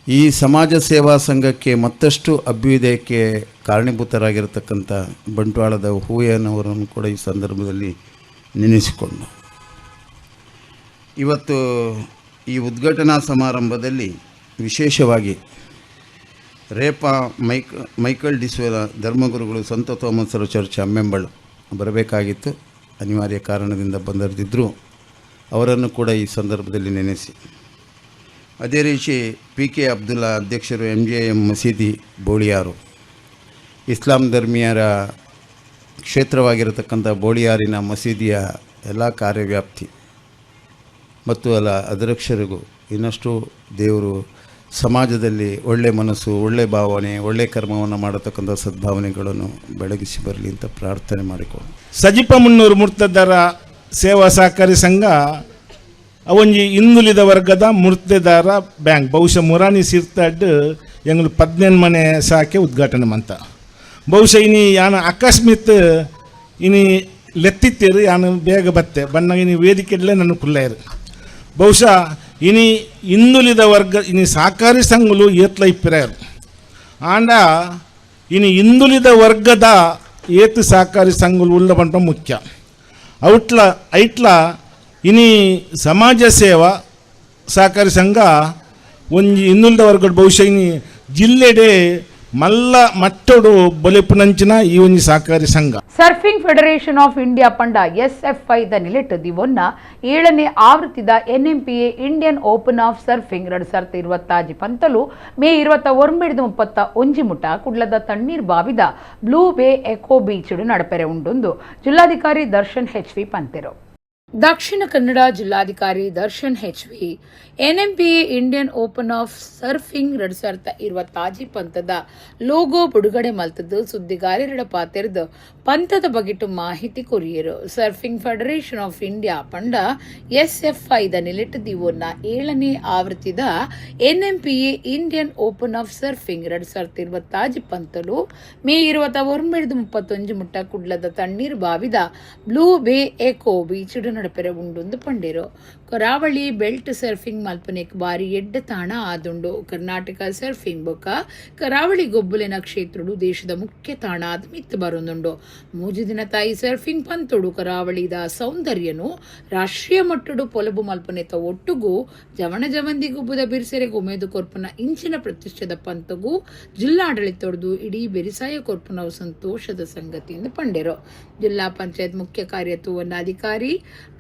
ಈ ಸಮಾಜ ಸೇವಾ ಸಂಘಕ್ಕೆ ಮತ್ತಷ್ಟು ಅಭ್ಯುದಯಕ್ಕೆ ಕಾರಣೀಭೂತರಾಗಿರತಕ್ಕಂಥ ಬಂಟ್ವಾಳದ ಹೂಯನವರನ್ನು ಕೂಡ ಈ ಸಂದರ್ಭದಲ್ಲಿ ನೆನೆಸಿಕೊಂಡು ಇವತ್ತು ಈ ಉದ್ಘಾಟನಾ ಸಮಾರಂಭದಲ್ಲಿ ವಿಶೇಷವಾಗಿ ರೇಪಾ ಮೈಕಲ್ ಡಿಸ್ವೆಲ ಧರ್ಮಗುರುಗಳು ಸಂತ ಥಾಮಸರ ಚರ್ಚ್ ಅಮ್ಮೆಂಬಳು ಬರಬೇಕಾಗಿತ್ತು, ಅನಿವಾರ್ಯ ಕಾರಣದಿಂದ ಬಂದರಿದ್ದರು, ಅವರನ್ನು ಕೂಡ ಈ ಸಂದರ್ಭದಲ್ಲಿ ನೆನೆಸಿ, ಅದೇ ರೀತಿ ಪಿ.ಕೆ. ಅಬ್ದುಲ್ಲಾ ಅಧ್ಯಕ್ಷರು ಎಂ.ಜೆ.ಎಂ ಮಸೀದಿ ಬೋಳಿಯಾರು, ಇಸ್ಲಾಂ ಧರ್ಮೀಯರ ಕ್ಷೇತ್ರವಾಗಿರತಕ್ಕಂಥ ಬೋಳಿಯಾರಿನ ಮಸೀದಿಯ ಎಲ್ಲ ಕಾರ್ಯವ್ಯಾಪ್ತಿ ಮತ್ತು ಅಲ್ಲ ಅಧ್ಯಕ್ಷರಿಗೂ ಇನ್ನಷ್ಟು ದೇವರು ಸಮಾಜದಲ್ಲಿ ಒಳ್ಳೆಯ ಮನಸ್ಸು, ಒಳ್ಳೆಯ ಭಾವನೆ, ಒಳ್ಳೆಯ ಕರ್ಮವನ್ನು ಮಾಡತಕ್ಕಂಥ ಸದ್ಭಾವನೆಗಳನ್ನು ಬೆಳಗಿಸಿ ಬರಲಿ ಅಂತ ಪ್ರಾರ್ಥನೆ ಮಾಡಿಕೊಂಡು. ಸಜಿಪ 300 ಮುರ್ತದರ ಸೇವಾ ಸಹಕಾರಿ ಸಂಘ ಅವೊಂಜಿ ಹಿಂದುಳಿದ ವರ್ಗದ ಮುರ್ತೆದಾರ ಬ್ಯಾಂಕ್. ಬಹುಶಃ ಮುರಾನಿ ಸಿರ್ತಾಡ್ ಎಂಗಳು 18 ಮನೆ ಶಾಖೆ ಉದ್ಘಾಟನೆ ಮಂತ. ಬಹುಶಃ ಇನಿ ಯಾನ ಅಕಸ್ಮಾತ್ ಇನಿ ಲೆತ್ತಿತ್ತೇರು ಯಾನು ಬೇಗ ಬತ್ತೆ ಬಣ್ಣ ಇನಿ ವೇದಿಕೆಯಲ್ಲೇ ನನ್ನ ಕುಲ್ಲೇರು. ಬಹುಶಃ ಇನಿ ಹಿಂದುಳಿದ ವರ್ಗ ಇನಿ ಸಹಕಾರಿ ಸಂಘಗಳು ಏತ್ಲ ಇಪ್ಪಿರಾಯರು ಆಂಡ ಇನಿ ಹಿಂದುಳಿದ ವರ್ಗದ ಏತು ಸಹಕಾರಿ ಸಂಘಗಳು ಉಳ್ಳ ಪಂಪ ಮುಖ್ಯ ಔಟ್ಲ ಐಟ್ಲ ಇನಿ ಸಮಾಜ ಸೇವಾ ಸಹಕಾರಿ ಸಂಘ ಒಂಜಿ ಹಿಂದುಳಿದ ವರ್ಗದ ಬಹುಶಃ ಇನಿ ಜಿಲ್ಲೆಡೆ ಮಲ್ಲ ಮಟ್ಟೋಡು ಬೊಲೆಪುನಂಚಿನ ಈ ಒಂಜಿ ಸಹಕಾರಿ ಸಂಘ. Surfing federation of India ಪಂಡ ಎಸ್ಎಫ್ಐ the ನಿಲೆಟ್ ದಿವೊನ್ನ 7ನೇ ಆವೃತ್ತಿದ NMPA Indian open of surfing 2025 ಪಂತಲು ಮೇ 29 31 ಮುಟ ಕುಡ್ಲದ ತಣ್ಣೀರ್ ಬಾವಿದ ಬ್ಲೂ ಬೇ ಎಕೋ ಬೀಚ್ ನಡಪೆರೆ ಉಂಡೊಂದು ಜಿಲ್ಲಾಧಿಕಾರಿ ದರ್ಶನ್ ಎಚ್.ವಿ ಪಂತೆರು. Dakshina Kannada ಜಿಲ್ಲಾಧಿಕಾರಿ Darshan HV NMPA Indian open of surfing 2026 ಪಂಥದ logo ಬಿಡುಗಡೆ ಮಲ್ತದ್ದು ಸುದ್ದಿಗಾರರ ಪಾತೆರೆದು ಪಂಥದ ಬಗೆಟು ಮಾಹಿತಿ ಕೊರಿಯರು. Surfing federation of India ಪಂಡ ಎಸ್ಎಫ್ಐ the ನಿಲೆಟ್ ದಿವೊನ್ನ 7ನೇ ಆವೃತ್ತಿದ NMPA Indian open of surfing 2026 ಪಂತಲು ಮೇ 29 31 ಮುಟ್ಟ ಕುಡ್ಲದ ತಣ್ಣೀರ್ ಬಾವಿದ ಬ್ಲೂ ಬೇ ಎಕೋ ಬೀಚ್ ನಡಪೆರೆ ಉಂಡೊಂದು ಪಂಡೇರು. ಕರಾವಳಿ ಬೆಲ್ಟ್ ಸರ್ಫಿಂಗ್ ಮಲ್ಪನೆಕ್ ಬಾರಿ ಎಡ್ಡ ತಾಣ ಆದುಂಡು. ಕರ್ನಾಟಕ ಸರ್ಫಿಂಗ್ ಬೊಕ್ಕ ಕರಾವಳಿ ಗೊಬ್ಬುಲೆನ ಕ್ಷೇತ್ರಡು ದೇಶದ ಮುಖ್ಯ ತಾಣ ಆದ್ ಮಿತ್ತ್ ಬರೊಂದುಂಡು. 3 ದಿನ ತಾಯಿ ಸರ್ಫಿಂಗ್ ಪಂತೊಡು ಕರಾವಳಿದ ಸೌಂದರ್ಯನು ರಾಷ್ಟ್ರೀಯ ಮಟ್ಟಡು ಪೊಲಬು ಮಲ್ಪನೆತ ಒಟ್ಟುಗು ಜವಣ ಜವಂದಿ ಗುಬ್ಬುದ ಬಿರ್ಸೆರೆಗ್ ಉಮೇದು ಕೊರ್ಪುನ ಇಂಚಿನ ಪ್ರತಿಷ್ಠೆದ ಪಂತಗು ಜಿಲ್ಲಾಡಳಿತೊಡ್ದು ಇಡೀ ಬೆರಿಸಾಯ ಕೊರ್ಪುನವು ಸಂತೋಷದ ಸಂಗತಿಯಿಂದ ಪಂಡೆರು. ಜಿಲ್ಲಾ ಪಂಚಾಯತ್ ಮುಖ್ಯ ಕಾರ್ಯತೂವನ್ನ ಅಧಿಕಾರಿ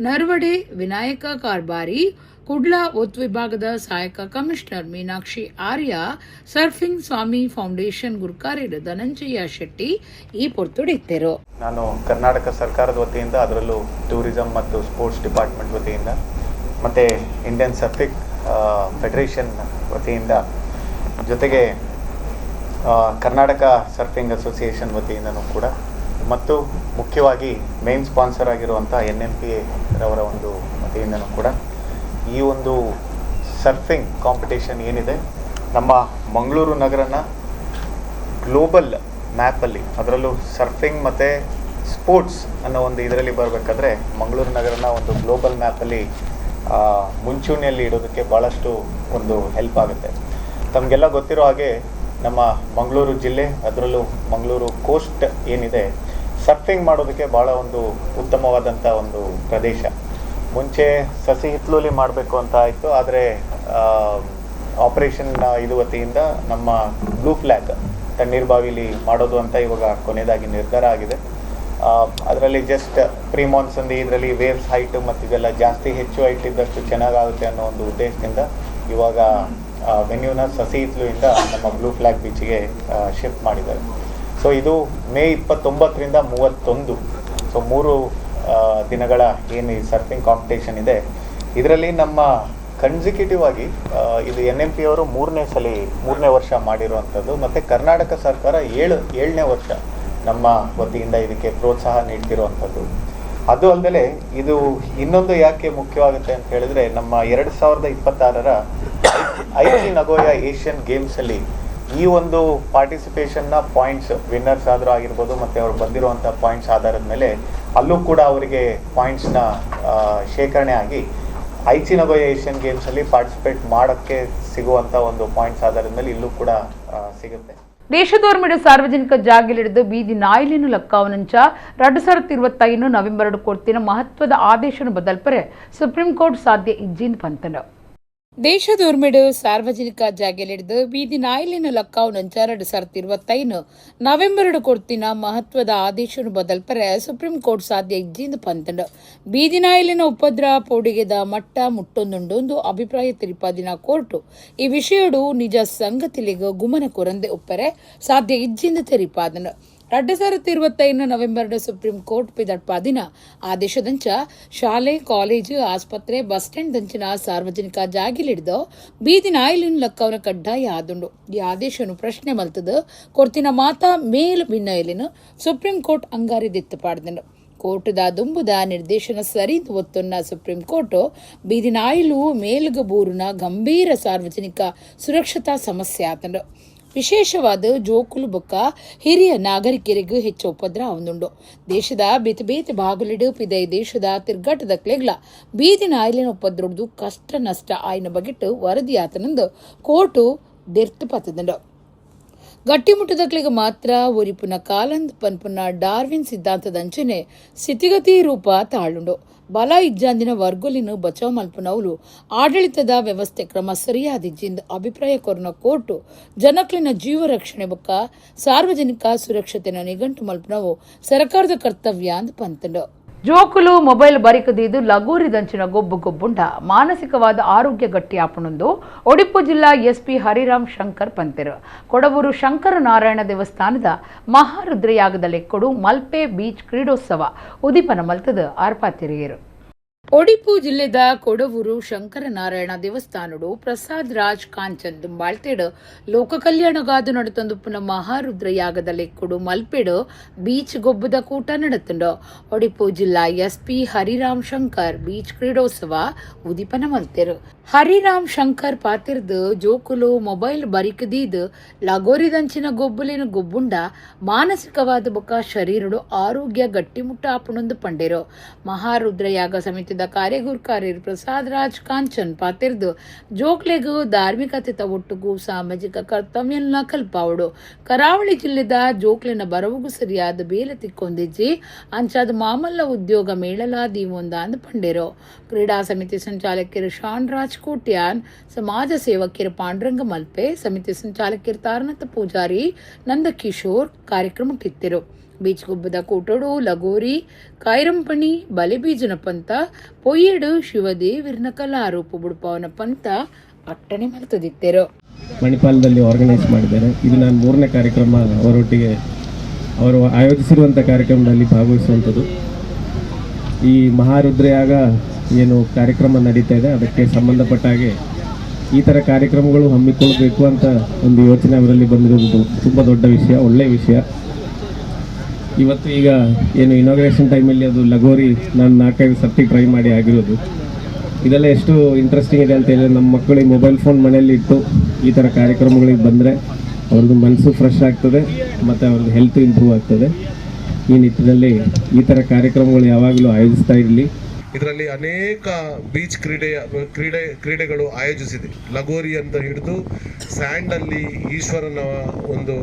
ನರ್ವಡೆ ವಿನಾಯಕ ಕಾರ್ಬಾರಿ, ಕುಡ್ಲ ಒತ್ತು ವಿಭಾಗದ ಸಹಾಯಕ ಕಮಿಷನರ್ ಮೀನಾಕ್ಷಿ ಆರ್ಯ, ಸರ್ಫಿಂಗ್ ಸ್ವಾಮಿ ಫೌಂಡೇಶನ್ ಗುರುಕಾರ್ಯರು ಧನಂಜಯ ಶೆಟ್ಟಿ ಈ ಪೊರ್ತುಡಿತ್ತೆರು. ನಾನು ಕರ್ನಾಟಕ ಸರ್ಕಾರದ ವತಿಯಿಂದ, ಅದರಲ್ಲೂ ಟೂರಿಸಂ ಮತ್ತು ಸ್ಪೋರ್ಟ್ಸ್ ಡಿಪಾರ್ಟ್ಮೆಂಟ್ ವತಿಯಿಂದ ಮತ್ತು Indian surfing federation ವತಿಯಿಂದ, ಜೊತೆಗೆ ಕರ್ನಾಟಕ ಸರ್ಫಿಂಗ್ ಅಸೋಸಿಯೇಷನ್ ವತಿಯಿಂದನೂ ಕೂಡ ಮತ್ತು ಮುಖ್ಯವಾಗಿ ಮೇನ್ ಸ್ಪಾನ್ಸರ್ ಆಗಿರುವಂಥ ಎನ್ಎಂಪಿಎ ರವರ ಒಂದು ವತಿಯಿಂದನೂ ಕೂಡ ಈ ಒಂದು ಸರ್ಫಿಂಗ್ ಕಾಂಪಿಟೇಷನ್ ಏನಿದೆ, ನಮ್ಮ ಮಂಗಳೂರು ನಗರನ ಗ್ಲೋಬಲ್ ಮ್ಯಾಪಲ್ಲಿ, ಅದರಲ್ಲೂ ಸರ್ಫಿಂಗ್ ಮತ್ತು ಸ್ಪೋರ್ಟ್ಸ್ ಅನ್ನೋ ಒಂದು ಇದರಲ್ಲಿ ಬರಬೇಕಾದ್ರೆ ಮಂಗಳೂರು ನಗರನ ಒಂದು ಗ್ಲೋಬಲ್ ಮ್ಯಾಪಲ್ಲಿ ಮುಂಚೂಣಿಯಲ್ಲಿ ಇಡೋದಕ್ಕೆ ಭಾಳಷ್ಟು ಒಂದು ಹೆಲ್ಪ್ ಆಗುತ್ತೆ. ತಮಗೆಲ್ಲ ಗೊತ್ತಿರೋ ಹಾಗೆ ನಮ್ಮ ಮಂಗಳೂರು ಜಿಲ್ಲೆ, ಅದರಲ್ಲೂ ಮಂಗಳೂರು ಕೋಸ್ಟ್ ಏನಿದೆ, ಸರ್ಫಿಂಗ್ ಮಾಡೋದಕ್ಕೆ ಭಾಳ ಒಂದು ಉತ್ತಮವಾದಂಥ ಒಂದು ಪ್ರದೇಶ. ಮುಂಚೆ ಸಸಿ ಹಿತ್ಲೂಲಿ ಮಾಡಬೇಕು ಅಂತ ಆಯಿತು. ಆದರೆ ಆಪರೇಷನ್ ಇದು ವತಿಯಿಂದ ನಮ್ಮ ಬ್ಲೂ ಫ್ಲ್ಯಾಗ್ ತಣ್ಣೀರ್ಬಾವಿಲಿ ಮಾಡೋದು ಅಂತ ಇವಾಗ ಕೊನೆಯದಾಗಿ ನಿರ್ಧಾರ ಆಗಿದೆ. ಅದರಲ್ಲಿ just pre monsoon ಇದರಲ್ಲಿ ವೇವ್ಸ್ ಹೈಟ್ ಮತ್ತು ಇದೆಲ್ಲ ಜಾಸ್ತಿ ಹೆಚ್ಚು ಹೈಟ್ ಇದ್ದಷ್ಟು ಚೆನ್ನಾಗಾಗುತ್ತೆ ಅನ್ನೋ ಒಂದು ಉದ್ದೇಶದಿಂದ ಇವಾಗ ವೆನ್ಯೂನ ಸಸಿ ಹಿತ್ಲುಯಿಂದ ನಮ್ಮ ಬ್ಲೂ ಫ್ಲ್ಯಾಗ್ ಬೀಚಿಗೆ ಶಿಫ್ಟ್ ಮಾಡಿದ್ದಾರೆ. ಸೊ ಇದು ಮೇ 29ರಿಂದ 31, ಸೊ 3 ದಿನಗಳ ಏನು ಈ ಸರ್ಫಿಂಗ್ ಕಾಂಪಿಟೇಷನ್ ಇದೆ, ಇದರಲ್ಲಿ ನಮ್ಮ ಕನ್ಸಿಕ್ಯೂಟಿವ್ ಆಗಿ ಇದು ಎನ್ಎಂಪಿ ಅವರು ಮೂರನೇ ಸಲ, ಮೂರನೇ ವರ್ಷ ಮಾಡಿರುವಂಥದ್ದು ಮತ್ತು ಕರ್ನಾಟಕ ಸರ್ಕಾರ 7ನೇ ವರ್ಷ ನಮ್ಮ ವತಿಯಿಂದ ಇದಕ್ಕೆ ಪ್ರೋತ್ಸಾಹ ನೀಡ್ತಿರುವಂಥದ್ದು. ಅದು ಅಲ್ಲದೆ ಇದು ಇನ್ನೊಂದು ಯಾಕೆ ಮುಖ್ಯವಾಗುತ್ತೆ ಅಂತ ಹೇಳಿದ್ರೆ, ನಮ್ಮ 2026ರ ಐಚಿ ನಗೋಯ ಏಷ್ಯನ್ ಗೇಮ್ಸಲ್ಲಿ ಈ ಒಂದು ಪಾರ್ಟಿಸಿಪೇಷನ್ನ ಪಾಯಿಂಟ್ಸ್, ವಿನ್ನರ್ಸ್ ಆದರೂ ಆಗಿರ್ಬೋದು ಮತ್ತು ಅವ್ರು ಬಂದಿರುವಂಥ ಪಾಯಿಂಟ್ಸ್ ಆಧಾರದ ಮೇಲೆ ಅಲ್ಲೂ ಕೂಡ ಅವರಿಗೆ ಪಾಯಿಂಟ್ಸ್ನ ಶೇಖರಣೆ ಆಗಿ ಐಚಿ ನಗೋಯ ಏಷ್ಯನ್ ಗೇಮ್ಸಲ್ಲಿ ಪಾರ್ಟಿಸಿಪೇಟ್ ಮಾಡೋಕ್ಕೆ ಸಿಗುವಂಥ ಒಂದು ಪಾಯಿಂಟ್ಸ್ ಆಧಾರದ ಮೇಲೆ ಇಲ್ಲೂ ಕೂಡ ಸಿಗುತ್ತೆ. ದೇಶದೋರ್ಮಿಡು ಸಾರ್ವಜನಿಕ ಜಾಗಿಲಿಡಿದು ಬೀದಿ ನಾಯಿಲಿನು ಲಕ್ಕಾವನಂಚ 2025 ನವೆಂಬರ್ ಕೊಡ್ತಿನ ಮಹತ್ವದ ಆದೇಶನು ಬದಲ್ಪರೆ ಸುಪ್ರೀಂ ಕೋರ್ಟ್ ಸಾಧ್ಯ ಇಜ್ಜಿನ್ ಪಂತನು. ದೇಶದೋರ್ಮಿಡು ಸಾರ್ವಜನಿಕ ಜಾಗೆಲಿಡಿದು ಬೀದಿ ನಾಯಿಲಿನ ಲಕ್ಕಾವನಂಚ 2025 ನವೆಂಬರ್ ಕೊಡ್ತಿನ ಮಹತ್ವದ ಆದೇಶನು ಬದಲ್ಪರೆ ಸುಪ್ರೀಂ ಕೋರ್ಟ್ ಸಾಧ್ಯ ಇಜ್ಜಿಂದ ಪಂತಂಡು. ಬೀದಿ ನಾಯಿಲಿನ ಉಪದ್ರ ಪೋಡಿಗೆದ ಮಟ್ಟ ಮುಟ್ಟೊಂದುಂಡೊಂದು ಅಭಿಪ್ರಾಯ ತಿರಿಪಾದಿನ ಕೋರ್ಟು ಈ ವಿಷಯಡು ನಿಜ ಸಂಗತಿಲಿಗ ಗುಮನ ಕೊರಂದೆ ಒಪ್ಪರೆ ಸಾಧ್ಯ ಇಜ್ಜಿಂದ ತೆರಿಪಾದನು. 2025 November supreme court ಪಿದಡ್ಪಾದಿನ ಆದೇಶದಂಚ ಶಾಲೆ, ಕಾಲೇಜು, ಆಸ್ಪತ್ರೆ, ಬಸ್ ಸ್ಟ್ಯಾಂಡ್ ದಂಚಿನ ಸಾರ್ವಜನಿಕ ಜಾಗಿಲಿಡ್ದು ಬೀದಿ ನಾಯಿಲಿನ ಲಕ್ಕವನ ಕಡ್ಡಾಯ ಆದುಂಡು. ಈ ಆದೇಶನು ಪ್ರಶ್ನೆ ಮಲ್ತದ ಕೊರ್ತಿನ ಮಾತಾ ಮೇಲ್ ಭಿನ್ನಯಲಿನ ಸುಪ್ರೀಂ ಕೋರ್ಟ್ ಅಂಗಾರಿ ದಿತ್ತು ಪಾಡ್ದನು. ಕೋರ್ಟದ ದುಂಬುದ ನಿರ್ದೇಶನ ಸರಿ ಒತ್ತೊನ್ನ ಸುಪ್ರೀಂ ಕೋರ್ಟ್ ಬೀದಿ ನಾಯಿಲು ಮೇಲ್ಗ ಬೂರುನ ಗಂಭೀರ ಸಾರ್ವಜನಿಕ ಸುರಕ್ಷತಾ ಸಮಸ್ಯೆ ಆತಂಡು. ವಿಶೇಷವಾದ ಜೋಕುಲು ಬೊಕ್ಕ ಹಿರಿಯ ನಾಗರಿಕರಿಗೂ ಹೆಚ್ಚು ಉಪದ್ರ ಆವೊಂದುಂಡು. ದೇಶದ ಬೇತೆ ಬೇತೆ ಬಾಗುಲಿಡು ಪಿದೈ ದೇಶದ ತಿರ್ಗಾಟದ ಕ್ಲೆಗ್ಲ ಬೀದಿ ನಾಯಿಲಿನ ಉಪದ್ರೊಡ್ದು ಕಷ್ಟ ನಷ್ಟ ಆಯ್ನ ಬಗೆಟ್ ವರದಿ ಆತನಂದು ಕೋರ್ಟು ದೆರ್ತು ಪತ್ತದಂಡು. ಗಟ್ಟಿಮುಟ್ಟದಕ್ಲಿಗೆ ಮಾತ್ರ ಒರಿಪುನ ಕಾಲಂದ್ ಪನ್ಪುನ ಡಾರ್ವಿನ್ ಸಿದ್ಧಾಂತದಂಚನೆ ಸ್ಥಿತಿಗತಿ ರೂಪ ತಾಳುಂಡು. ಬಲ ಇಜ್ಜಾಂದಿನ ವರ್ಗೊಲಿನ ಬಚಾವ್ ಮಲ್ಪುನವುಲು ಆಡಳಿತದ ವ್ಯವಸ್ಥೆ ಕ್ರಮ ಸರಿಯಾದಿಜ್ಜಿಂದ ಅಭಿಪ್ರಾಯ ಕೊರ್ನ ಕೋರ್ಟು ಜನಕ್ಲಿನ ಜೀವ ರಕ್ಷಣೆ ಬೊಕ್ಕ ಸಾರ್ವಜನಿಕ ಸುರಕ್ಷತೆನ ನಿಘಂಟು ಮಲ್ಪುನವು ಸರ್ಕಾರದ ಕರ್ತವ್ಯ ಅಂದ್ ಪಂತಂಡು. ಜೋಕುಲು ಮೊಬೈಲ್ ಬರಿಕದೀದು ಲಗೂರಿದಂಚಿನ ಗೊಬ್ಬು ಗೊಬ್ಬುಂಡ ಮಾನಸಿಕವಾದ ಆರೋಗ್ಯ ಗಟ್ಟಿ ಆಪಣೊಂದು ಒಡಿಪು ಜಿಲ್ಲಾ ಎಸ್ಪಿ ಹರಿರಾಮ್ ಶಂಕರ್ ಪಂತೆರು. ಕೊಡವೂರು ಶಂಕರ ನಾರಾಯಣ ದೇವಸ್ಥಾನದ ಮಹಾರುದ್ರಯಾಗದ ಲೆಕ್ಕಡು ಮಲ್ಪೆ ಬೀಚ್ ಕ್ರೀಡೋತ್ಸವ ಉದಿಪನ ಮಲ್ತದ ಆರ್ಪಾತಿರಿಯರು. Odipu ಜಿಲ್ಲೆದ ಕೊಡವೂರು ಶಂಕರನಾರಾಯಣ ದೇವಸ್ಥಾನಡು ಪ್ರಸಾದ್ ರಾಜ್ ಕಾಂಚನ್ ದುಂಬಾಳ್ತೇಡು ಲೋಕ ಕಲ್ಯಾಣಗಾದು ನಡತೊಂದುಪ್ಪುನ ಮಹಾರುದ್ರ ಯಾಗದ ಲೆಕ್ಕುಡು ಮಲ್ಪೆಡು ಬೀಚ್ ಗೊಬ್ಬದ ಕೂಟ ನಡತುಂಡು. ಒಡಿಪು ಜಿಲ್ಲಾ ಎಸ್ಪಿ ಹರಿರಾಮ್ ಶಂಕರ್ ಬೀಚ್ ಕ್ರೀಡೋತ್ಸವ ಉದಿಪನ ಮಲ್ತೆರು. ಹರಿರಾಮ್ ಶಂಕರ್ ಪಾತಿರ್ದು ಜೋಕುಲು ಮೊಬೈಲ್ ಬರಿಕದೀದ್ ಲಗೋರಿದಂಚಿನ ಗೊಬ್ಬುಲೇನು ಗೊಬ್ಬುಂಡ ಮಾನಸಿಕವಾದ ಬೊಕ್ಕ ಶರೀರಡು ಆರೋಗ್ಯ ಗಟ್ಟಿಮುಟ್ಟ ಆಪುಣೊಂದು ಪಂಡೇರು. ಮಹಾರುದ್ರ ಯಾಗ ಸಮಿತಿದ ಕಾರ್ಯಗುರ್ಕಾರ್ಯರು ಪ್ರಸಾದ್ ರಾಜ್ ಕಾಂಚನ್ ಪಾತಿರ್ದು ಜೋಕ್ಲೆಗು ಧಾರ್ಮಿಕತೆ ಒಟ್ಟುಗು ಸಾಮಾಜಿಕ ಕರ್ತವ್ಯನ್ನ ಕಲ್ಪಾವಡು. ಕರಾವಳಿ ಜಿಲ್ಲೆದ ಜೋಕ್ಲೆನ ಬರವುಗು ಸರಿಯಾದ ಬೇಲೆ ತಿಕ್ಕೊಂದಿಜ್ಜಿ ಅಂಚಾದ ಮಾಮಲ್ಲ ಉದ್ಯೋಗ ಮೇಳಲಾದೀವೊಂದಾಂದು ಪಂಡೇರು. ಕ್ರೀಡಾ ಸಮಿತಿ ಸಂಚಾಲಕರು ಶಾನ್ ರಾಜ್ ಕೋಟ್ಯಾನ್, ಸಮಾಜ ಸೇವಕಿಯರು ಪಾಂಡುರಂಗ ಮಲ್ಪೆ, ಸಮಿತಿ ಸಂಚಾಲಕರು ತಾರನಾಥ ಪೂಜಾರಿ, ನಂದಕಿಶೋರ್ ಕಾರ್ಯಕ್ರಮಕ್ಕಿತ್ತಿರು. ಬೀಚ್ ಗುಬ್ಬದ ಕೂಟೋಡು ಲಗೋರಿ, ಕಾಯಿರಂಪಣಿ, ಬಲೆಬೀಜನ ಪಂತ, ಪೊಯ್ಯೇಡು ಶಿವದೇವಿರ್ನ ಕಲಾರೂಪ ಬುಡುಪವನ ಪಂತ ಅಟ್ಟಣೆ ಮಲ್ತದಿತ್ತರು. ಮಣಿಪಾಲದಲ್ಲಿ ಆರ್ಗನೈಸ್ ಮಾಡಿದ್ದಾರೆ. ಇದು ನಾನು ಮೂರನೇ ಕಾರ್ಯಕ್ರಮ ಅವರೊಟ್ಟಿಗೆ ಅವರು ಆಯೋಜಿಸಿರುವಂಥ ಕಾರ್ಯಕ್ರಮದಲ್ಲಿ ಭಾಗವಹಿಸುವಂಥದ್ದು. ಈ ಮಹಾರುದ್ರಯಾಗ ಏನು ಕಾರ್ಯಕ್ರಮ ನಡೀತಾ ಇದೆ ಅದಕ್ಕೆ ಸಂಬಂಧಪಟ್ಟ ಹಾಗೆ ಈ ಥರ ಕಾರ್ಯಕ್ರಮಗಳು ಹಮ್ಮಿಕೊಳ್ಬೇಕು ಅಂತ ಒಂದು ಯೋಚನೆ ಅವರಲ್ಲಿ ಬಂದಿರುವುದು ತುಂಬ ದೊಡ್ಡ ವಿಷಯ, ಒಳ್ಳೆಯ ವಿಷಯ. ಇವತ್ತು ಈಗ ಏನು ಇನಾಗ್ರೇಷನ್ ಟೈಮಲ್ಲಿ ಅದು ಲಗೋರಿ ನಾನು 4-5 ಸರ್ತಿ ಟ್ರೈ ಮಾಡಿ ಆಗಿರೋದು. ಇದೆಲ್ಲ ಎಷ್ಟು ಇಂಟ್ರೆಸ್ಟಿಂಗ್ ಇದೆ ಅಂತ ಹೇಳಿದ್ರೆ, ನಮ್ಮ ಮಕ್ಕಳಿಗೆ ಮೊಬೈಲ್ ಫೋನ್ ಮನೆಯಲ್ಲಿ ಇಟ್ಟು ಈ ಥರ ಕಾರ್ಯಕ್ರಮಗಳಿಗೆ ಬಂದರೆ ಅವ್ರದ್ದು ಮನಸ್ಸು ಫ್ರೆಶ್ ಆಗ್ತದೆ ಮತ್ತು ಅವ್ರದ್ದು ಹೆಲ್ತ್ ಇಂಪ್ರೂವ್ ಆಗ್ತದೆ. ಈ ನಿಟ್ಟಿನಲ್ಲಿ ಈ ಥರ ಕಾರ್ಯಕ್ರಮಗಳು ಯಾವಾಗಲೂ ಆಯೋಜಿಸ್ತಾ ಇರಲಿ. ಇದರಲ್ಲಿ ಅನೇಕ ಬೀಚ್ ಕ್ರೀಡೆಗಳು ಆಯೋಜಿಸಿದೆ. ಲಗೋರಿ ಅಂತ ಹಿಡಿದು ಸ್ಯಾಂಡಲ್ಲಿ ಈಶ್ವರನ ಒಂದು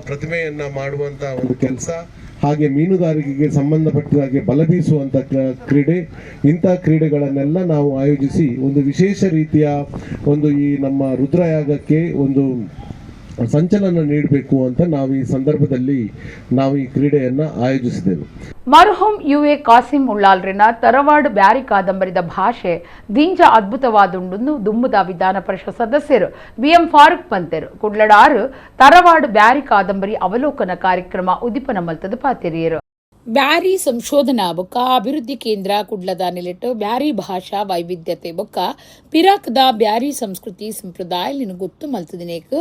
ಪ್ರತಿಮೆಯನ್ನು ಮಾಡುವಂಥ ಒಂದು ಕೆಲಸ, ಹಾಗೆ ಮೀನುಗಾರಿಕೆಗೆ ಸಂಬಂಧಪಟ್ಟ ಹಾಗೆ ಬಲ ಬೀಸುವಂಥ ಕ್ರೀಡೆ, ಇಂಥ ಕ್ರೀಡೆಗಳನ್ನೆಲ್ಲ ನಾವು ಆಯೋಜಿಸಿ ಒಂದು ವಿಶೇಷ ರೀತಿಯ ಒಂದು ಈ ನಮ್ಮ ರುದ್ರಯಾಗಕ್ಕೆ ಒಂದು ಸಂಚಲನ ನೀಡಬೇಕು ಅಂತ ನಾವು ಈ ಸಂದರ್ಭದಲ್ಲಿ ನಾವು ಈ ಕ್ರೀಡೆಯನ್ನು ಆಯೋಜಿಸಿದೆವು. ಮರ್ಹೂಮ್ ಯು ಎ ಕಾಸಿಂ ಉಳ್ಳಾಲ್ರಿನ ತರವಾಡು ಬ್ಯಾರಿ ಕಾದಂಬರಿದ ಭಾಷೆ ದಿಂಜ ಅದ್ಭುತವಾದುಂಡು ದುಮ್ಮುದ ವಿಧಾನ ಪರಿಷತ್ ಸದಸ್ಯರು ಬಿಎಂ ಫಾರೂಕ್ ಪಂತೆರು. ಕುಡ್ಲಡಾರು ತರವಾಡು ಬ್ಯಾರಿ ಕಾದಂಬರಿ ಅವಲೋಕನ ಕಾರ್ಯಕ್ರಮ ಉದಿಪನ ಮಲ್ತದ ಪಾತೆರಿಯರು. ಬ್ಯಾರಿ ಸಂಶೋಧನಾ ಬೊಕ್ಕ ಅಭಿವೃದ್ಧಿ ಕೇಂದ್ರ ಕುಡ್ಲದ ನೆಲೆಟ್ಟು ಬ್ಯಾರಿ ಭಾಷಾ ವೈವಿಧ್ಯತೆ ಬೊಕ್ಕ ಪಿರಾಕ್ದ ಬ್ಯಾರಿ ಸಂಸ್ಕೃತಿ ಸಂಪ್ರದಾಯಲಿನ ಗೊತ್ತು ಮಲ್ತದಿನೇಕ್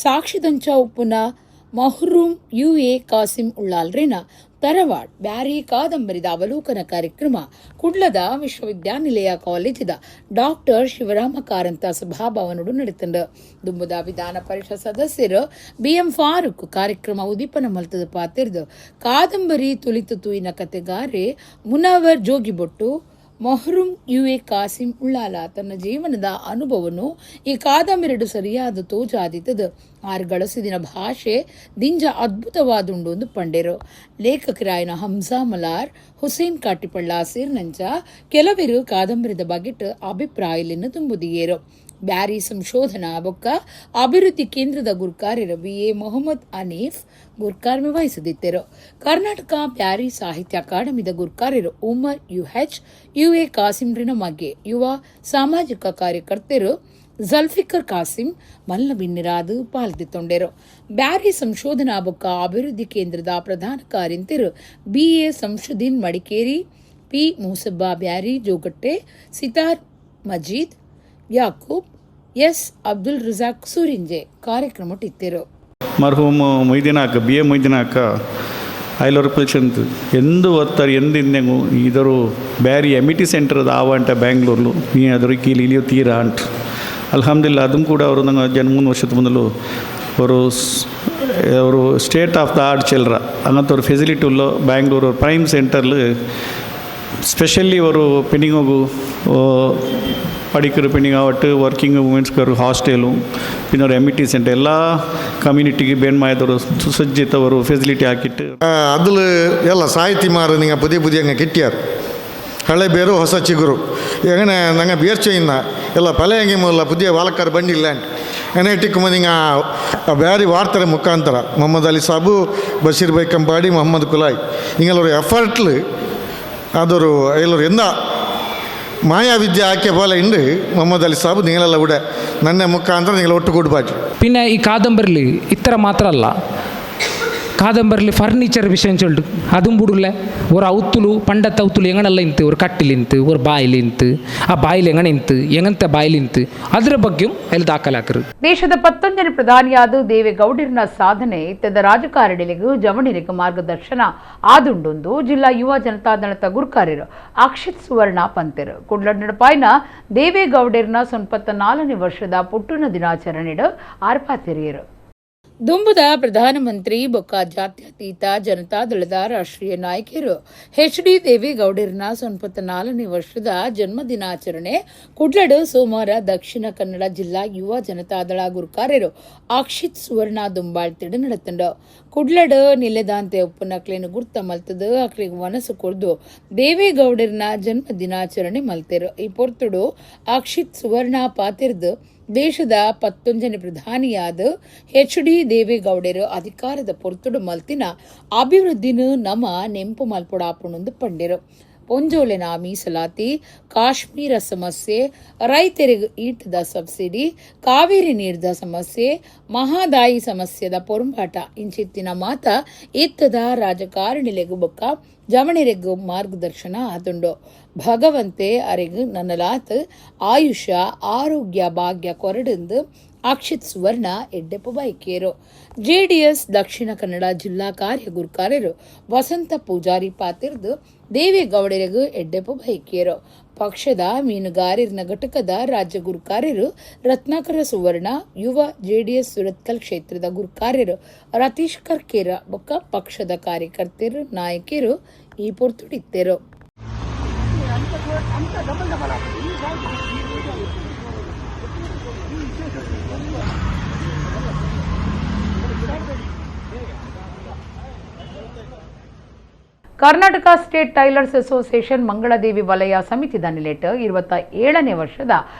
ಸಾಕ್ಷಿದಂಚ ಉಪ್ಪುನ ಮಹ್ರೂಮ್ ಯು ಎ ಕಾಸಿಂ ಉಳ್ಳಾಲ್ರಿನ ತರವಾಡ್ ಬ್ಯಾರಿ ಕಾದಂಬರಿದ ಅವಲೋಕನ ಕಾರ್ಯಕ್ರಮ ಕುಡ್ಲದ ವಿಶ್ವವಿದ್ಯಾನಿಲಯ ಕಾಲೇಜಿದ ಡಾಕ್ಟರ್ ಶಿವರಾಮ ಕಾರಂತ ಸಭಾಭವನಡು ನಡೆತಂಡು. ದುಂಬುದ ವಿಧಾನ ಪರಿಷತ್ ಸದಸ್ಯರು ಬಿಎಂ ಫಾರೂಕ್ ಕಾರ್ಯಕ್ರಮ ಉದೀಪನ ಮಲ್ತದ ಪಾತಿರ್ದು ಕಾದಂಬರಿ ತುಲಿತು ತೂಯಿನ ಕತೆಗಾರೆ ಮುನವರ್ ಜೋಗಿಬೊಟ್ಟು ಮೊಹ್ರೂಮ್ ಯು ಎ ಕಾಸಿಂ ಉಳ್ಳಾಲ ತನ್ನ ಜೀವನದ ಅನುಭವನು ಈ ಕಾದಂಬರಿಡು ಸರಿಯಾದ ತೋಜಾದಿತದು. ಆರು ಗಳಸಿದಿನ ಭಾಷೆ ದಿಂಜ ಅದ್ಭುತವಾದುಂಡು ಒಂದು ಪಂಡೆರು. ಲೇಖಕರಾಯನ ಹಂಸಾ ಮಲಾರ್, ಹುಸೇನ್ ಕಾಟಿಪಳ್ಳ ಸೇರ್ನಂಚ ಕೆಲವರು ಕಾದಂಬರಿದ ಬಗೆಟ್ ಅಭಿಪ್ರಾಯಲಿನ್ನು ತುಂಬುದಿಯೇರು. ಬ್ಯಾರಿ ಸಂಶೋಧನಾ ಬೊಕ್ಕ ಅಭಿವೃದ್ಧಿ ಕೇಂದ್ರದ ಗುರ್ಕಾರ್ಯರು ಬಿ ಎ ಮೊಹಮ್ಮದ್ ಅನೀಫ್ ಗುರ್ಕಾರ್ಮೆ ವಹಿಸದಿದ್ದರು. ಕರ್ನಾಟಕ ಬ್ಯಾರಿ ಸಾಹಿತ್ಯ ಅಕಾಡೆಮಿದ ಗುರ್ಕಾರ್ಯರು Umar U H, U A ಕಾಸಿಂರಿನ ಮಗೆ ಯುವ ಸಾಮಾಜಿಕ ಕಾರ್ಯಕರ್ತರು ಜಲ್ಫಿಕರ್ ಕಾಸಿಂ ಮಲ್ಲಬಿನ್ನಿರಾದು ಪಾಲ್ದಿತ್ತೊಂಡೆರು. ಬ್ಯಾರಿ ಸಂಶೋಧನಾ ಬೊಕ್ಕ ಅಭಿವೃದ್ಧಿ ಕೇಂದ್ರದ ಪ್ರಧಾನ ಕಾರ್ಯಂತಿರು B A Samshuddin Madikeri, P Musabba Beary Jogatte, Sitar Majeed Yakub, S Abdul Razak Surinje ಕಾರ್ಯಕ್ರಮಟ್ಟಿತ್ತಿರು. ಮರ್ಹೂಮ್ ಮೊಯ್ದಿನಾಕ ಬಿ ಎ ಮೊಯ್ದಿನಾಕ ಐಲೋರ್ ಪಲ್ಚಂತ್ ಎಂದು ಓದ್ತಾರೆ ಎಂದಿಂದೆಂಗು ಇದರು ಬ್ಯಾರಿ M E T ಸೆಂಟರ್ದ ಆವಂಟ ಬ್ಯಾಂಗ್ಳೂರ್ಲು ನೀ ಅದ್ರ ಕೀಲಿ ಇಲಿಯೋ ತೀರಾ ಅಂಟ್ ಅಲ್ಹಮ್ದಿಲ್ಲ. ಅದನ್ನು ಕೂಡ ಅವರು ನಂಗೆ ಜನ 3 ವರ್ಷದ ಮೊದಲು ಅವರು ಅವರು state of the art ಚಿಲ್ರ അങ്ങനത്തെ ഒരു ಫೆಸಿಲಿಟಿ ಉಳ್ಳ ಬ್ಯಾಂಗ್ಳೂರು ಪ್ರೈಮ್ ಸೆಂಟರ್ಲು ಸ್ಪೆಷಲಿ ಅವರು പെണ്ണിങ്ങോಗು പഠിക്കുന്ന പെണ്ണിങ്ങാവട്ട് വർക്കിംഗ് വുಮೆನ್ಸ್ಗೆ ഒരു ಹಾಸ್ಟೆಲು പിന്നെ ഒരു M E T centre ಎಲ್ಲ ಕಮ್ಯುನಿಟಿಗೆ ಬೇಣ್ಮಾಯದವರು ಸುಸಜ್ಜಿತ ಅವರು ಫೆಸಿಲಿಟಿ ಹಾಕಿಟ್ಟು அதில் ಎಲ್ಲ ಸಾಹಿತಿಮಾರು நீங்கள் புதிய புதிய அங்கே கிட்டியார் ಹಳೆ ಬೇರು ಹೊಸ ಚಿಗುರು ಎങ്ങനെ ನಂಗೆ ಬೇರ್ಚೆಯಿನ್ನ ಎಲ್ಲ ಪಲೆ ಮೂಲ ಪುದಿಯ ವಾಲಕ್ಕಾರ ಬಂಡಿಲ್ಲ ಎನೆಟಿಕ್ ಹಿಂಗೆ ಬ್ಯಾರಿ ವಾರ್ತೆರ ಮುಖಾಂತರ ಮೊಹಮ್ಮದ್ ಅಲಿ ಸಾಬು, ಬಶೀರ್ ಬೈಕಂಪಾಡಿ, ಮೊಹಮ್ಮದ್ ಕುಲಾಯ್ ಹಿಂಗೆಲ್ಲರು ಎಫರ್ಟ್ಲು ಅದರು ಎಲ್ಲರು ಎಂದ ಮಾಯಾವಿದ್ಯೆ ಆಕೆ പോലെ ഉണ്ട് മുഹമ്മദ് അലി സാബ് നിങ്ങളെല്ലാം ഇവിടെ നന്നെ മുഖാന്തരം നിങ്ങൾ ഒട്ടുകൂടുപാറ്റി. പിന്നെ ഈ കാദംബരിൽ ഇത്ര മാത്രമല്ല, ಕಾದಂಬರಿಲಿ ಫರ್ನಿಚರ್ ವಿಷಯ ಚೊಲ್ಡು ಅದುಂಬುಡುಲೆ ஒரு அவுத்துலு பண்டத்த அவுத்துலு எங்கனெಲ್ಲ ಇಂತು ஒரு ಕಟ್ಟಿಲಿಂತು ஒரு ಬಾಯಿಲಿಂತು ಆ ಬಾಯಿಲಿ ಎಂಗಣ ಇಂತು ಎಂಗಂತ ಬಾಯಿಲಿಂತು ಅದರ ಬಗ್ಗೆ ಅಲ್ಲಿ ದಾಖಲಾಕರು. ದೇಶದ 19ನೇ ಪ್ರಧಾನಿಯಾದ ದೇವೇಗೌಡರನ ಸಾಧನೆ ಇತ್ತದ ರಾಜಕಾರಣಿಗಳಿಗೂ ಜವಣಿರಿಗೂ ಮಾರ್ಗದರ್ಶನ ಆದುಂಡೊಂದು ಜಿಲ್ಲಾ ಯುವ ಜನತಾದಳದ ಗುರುಕಾರ್ಯರು ಅಕ್ಷಿತ್ ಸುವರ್ಣ ಪಂತೆರು. ಕುಡ್ಲಡ್ನಡಪಾಯ್ನ ದೇವೇಗೌಡರನ 94ನೇ ವರ್ಷದ ಪುಟ್ಟುನ ದಿನಾಚರಣೆಡು ಆರ್ಪಾತೆರಿಯರು. ದುಂಬುದ ಪ್ರಧಾನಮಂತ್ರಿ ಬೊಕ್ಕ ಜಾತ್ಯತೀತ ಜನತಾದಳದ ರಾಷ್ಟ್ರೀಯ ನಾಯಕರು ಎಚ್ ಡಿ ದೇವೇಗೌಡರನ 94ನೇ ವರ್ಷದ ಜನ್ಮದಿನಾಚರಣೆ ಕುಡ್ಲಡು ಸೋಮವಾರ ದಕ್ಷಿಣ ಕನ್ನಡ ಜಿಲ್ಲಾ ಯುವ ಜನತಾದಳ ಗುರುಕಾರ್ಯರು ಅಕ್ಷಿತ್ ಸುವರ್ಣ ದುಂಬಾಳ್ತಿಡು ನಡೆತಂಡು. ಕುಡ್ಲಡು ನಿಲೆದಾಂತೆ ಉಪ್ಪನಕ್ಲೇನು ಗುರ್ತ ಮಲ್ತದು ಅಕ್ಲಿಗೆ ಮನಸ್ಸು ಕೊರ್ದು ದೇವೇಗೌಡರನ ಜನ್ಮ ದಿನಾಚರಣೆ ಮಲ್ತೆರು. ಈ ಪೊರ್ತುಡು ಅಕ್ಷಿತ್ ಸುವರ್ಣ ಪಾತಿರ್ದು ದೇಶದ 19ನೇ ಪ್ರಧಾನಿಯಾದ ಎಚ್ ಡಿ ದೇವೇಗೌಡರು ಅಧಿಕಾರದ ಪೊರ್ತುಡು ಮಲ್ತಿನ ಅಭಿವೃದ್ಧಿನ ನಮ ನೆಂಪು ಮಲ್ಪೊಡಾಪುಣಂದು ಪಂಡೆರು. ಪೊಂಜೋಲೆನ ಮೀಸಲಾತಿ, ಕಾಶ್ಮೀರ ಸಮಸ್ಯೆ, ರೈತರಿಗೆ ಈಟದ ಸಬ್ಸಿಡಿ, ಕಾವೇರಿ ನೀರ್ದ ಸಮಸ್ಯೆ, ಮಹಾದಾಯಿ ಸಮಸ್ಯೆದ ಪೊರುಂಬಾಟ ಇಂಚಿತ್ತಿನ ಮಾತ ಇತ್ತದ ರಾಜಕಾರಣಿಲೆಗು ಬೊಕ್ಕ ಜವಣಿರೆಗು ಮಾರ್ಗದರ್ಶನ ಆತುಂಡು. ಭಗವಂತೆ ಅರೆಗು ನನ್ನಲಾತ್ ಆಯುಷ್ಯ ಆರೋಗ್ಯ ಭಾಗ್ಯ ಕೊರಡೆಂದು ಅಕ್ಷಿತ್ ಸುವರ್ಣ ಎಡ್ಡೆಪ್ಪು ಬೈಕೇರು. ಜೆಡಿಎಸ್ ದಕ್ಷಿಣ ಕನ್ನಡ ಜಿಲ್ಲಾ ಕಾರ್ಯ ಗುರುಕಾರ್ಯರು ವಸಂತ ಪೂಜಾರಿ ಪಾತಿರ್ದು ದೇವೇಗೌಡರಿಗೂ ಎಡ್ಡೆಪ್ಪು ಬೈಕೇರು. ಪಕ್ಷದ ಮೀನುಗಾರರ ಘಟಕದ ರಾಜ್ಯ ಗುರುಕಾರ್ಯರು ರತ್ನಾಕರ ಸುವರ್ಣ, ಯುವ ಜೆಡಿಎಸ್ ಸುರತ್ಕಲ್ ಕ್ಷೇತ್ರದ ಗುರುಕಾರ್ಯರು ರತೀಶ್ ಕರ್ಕೇರ ಬೊಕ್ಕ ಪಕ್ಷದ ಕಾರ್ಯಕರ್ತರು ನಾಯಕರು ಈ ಪೊರ್ತುಡಿತ್ತೆರು. Karnataka state tailors association Mangaladevi ವಲಯ ಸಮಿತಿದ ನಿಲೆಟ್ 27ನೇ ವರ್ಷದ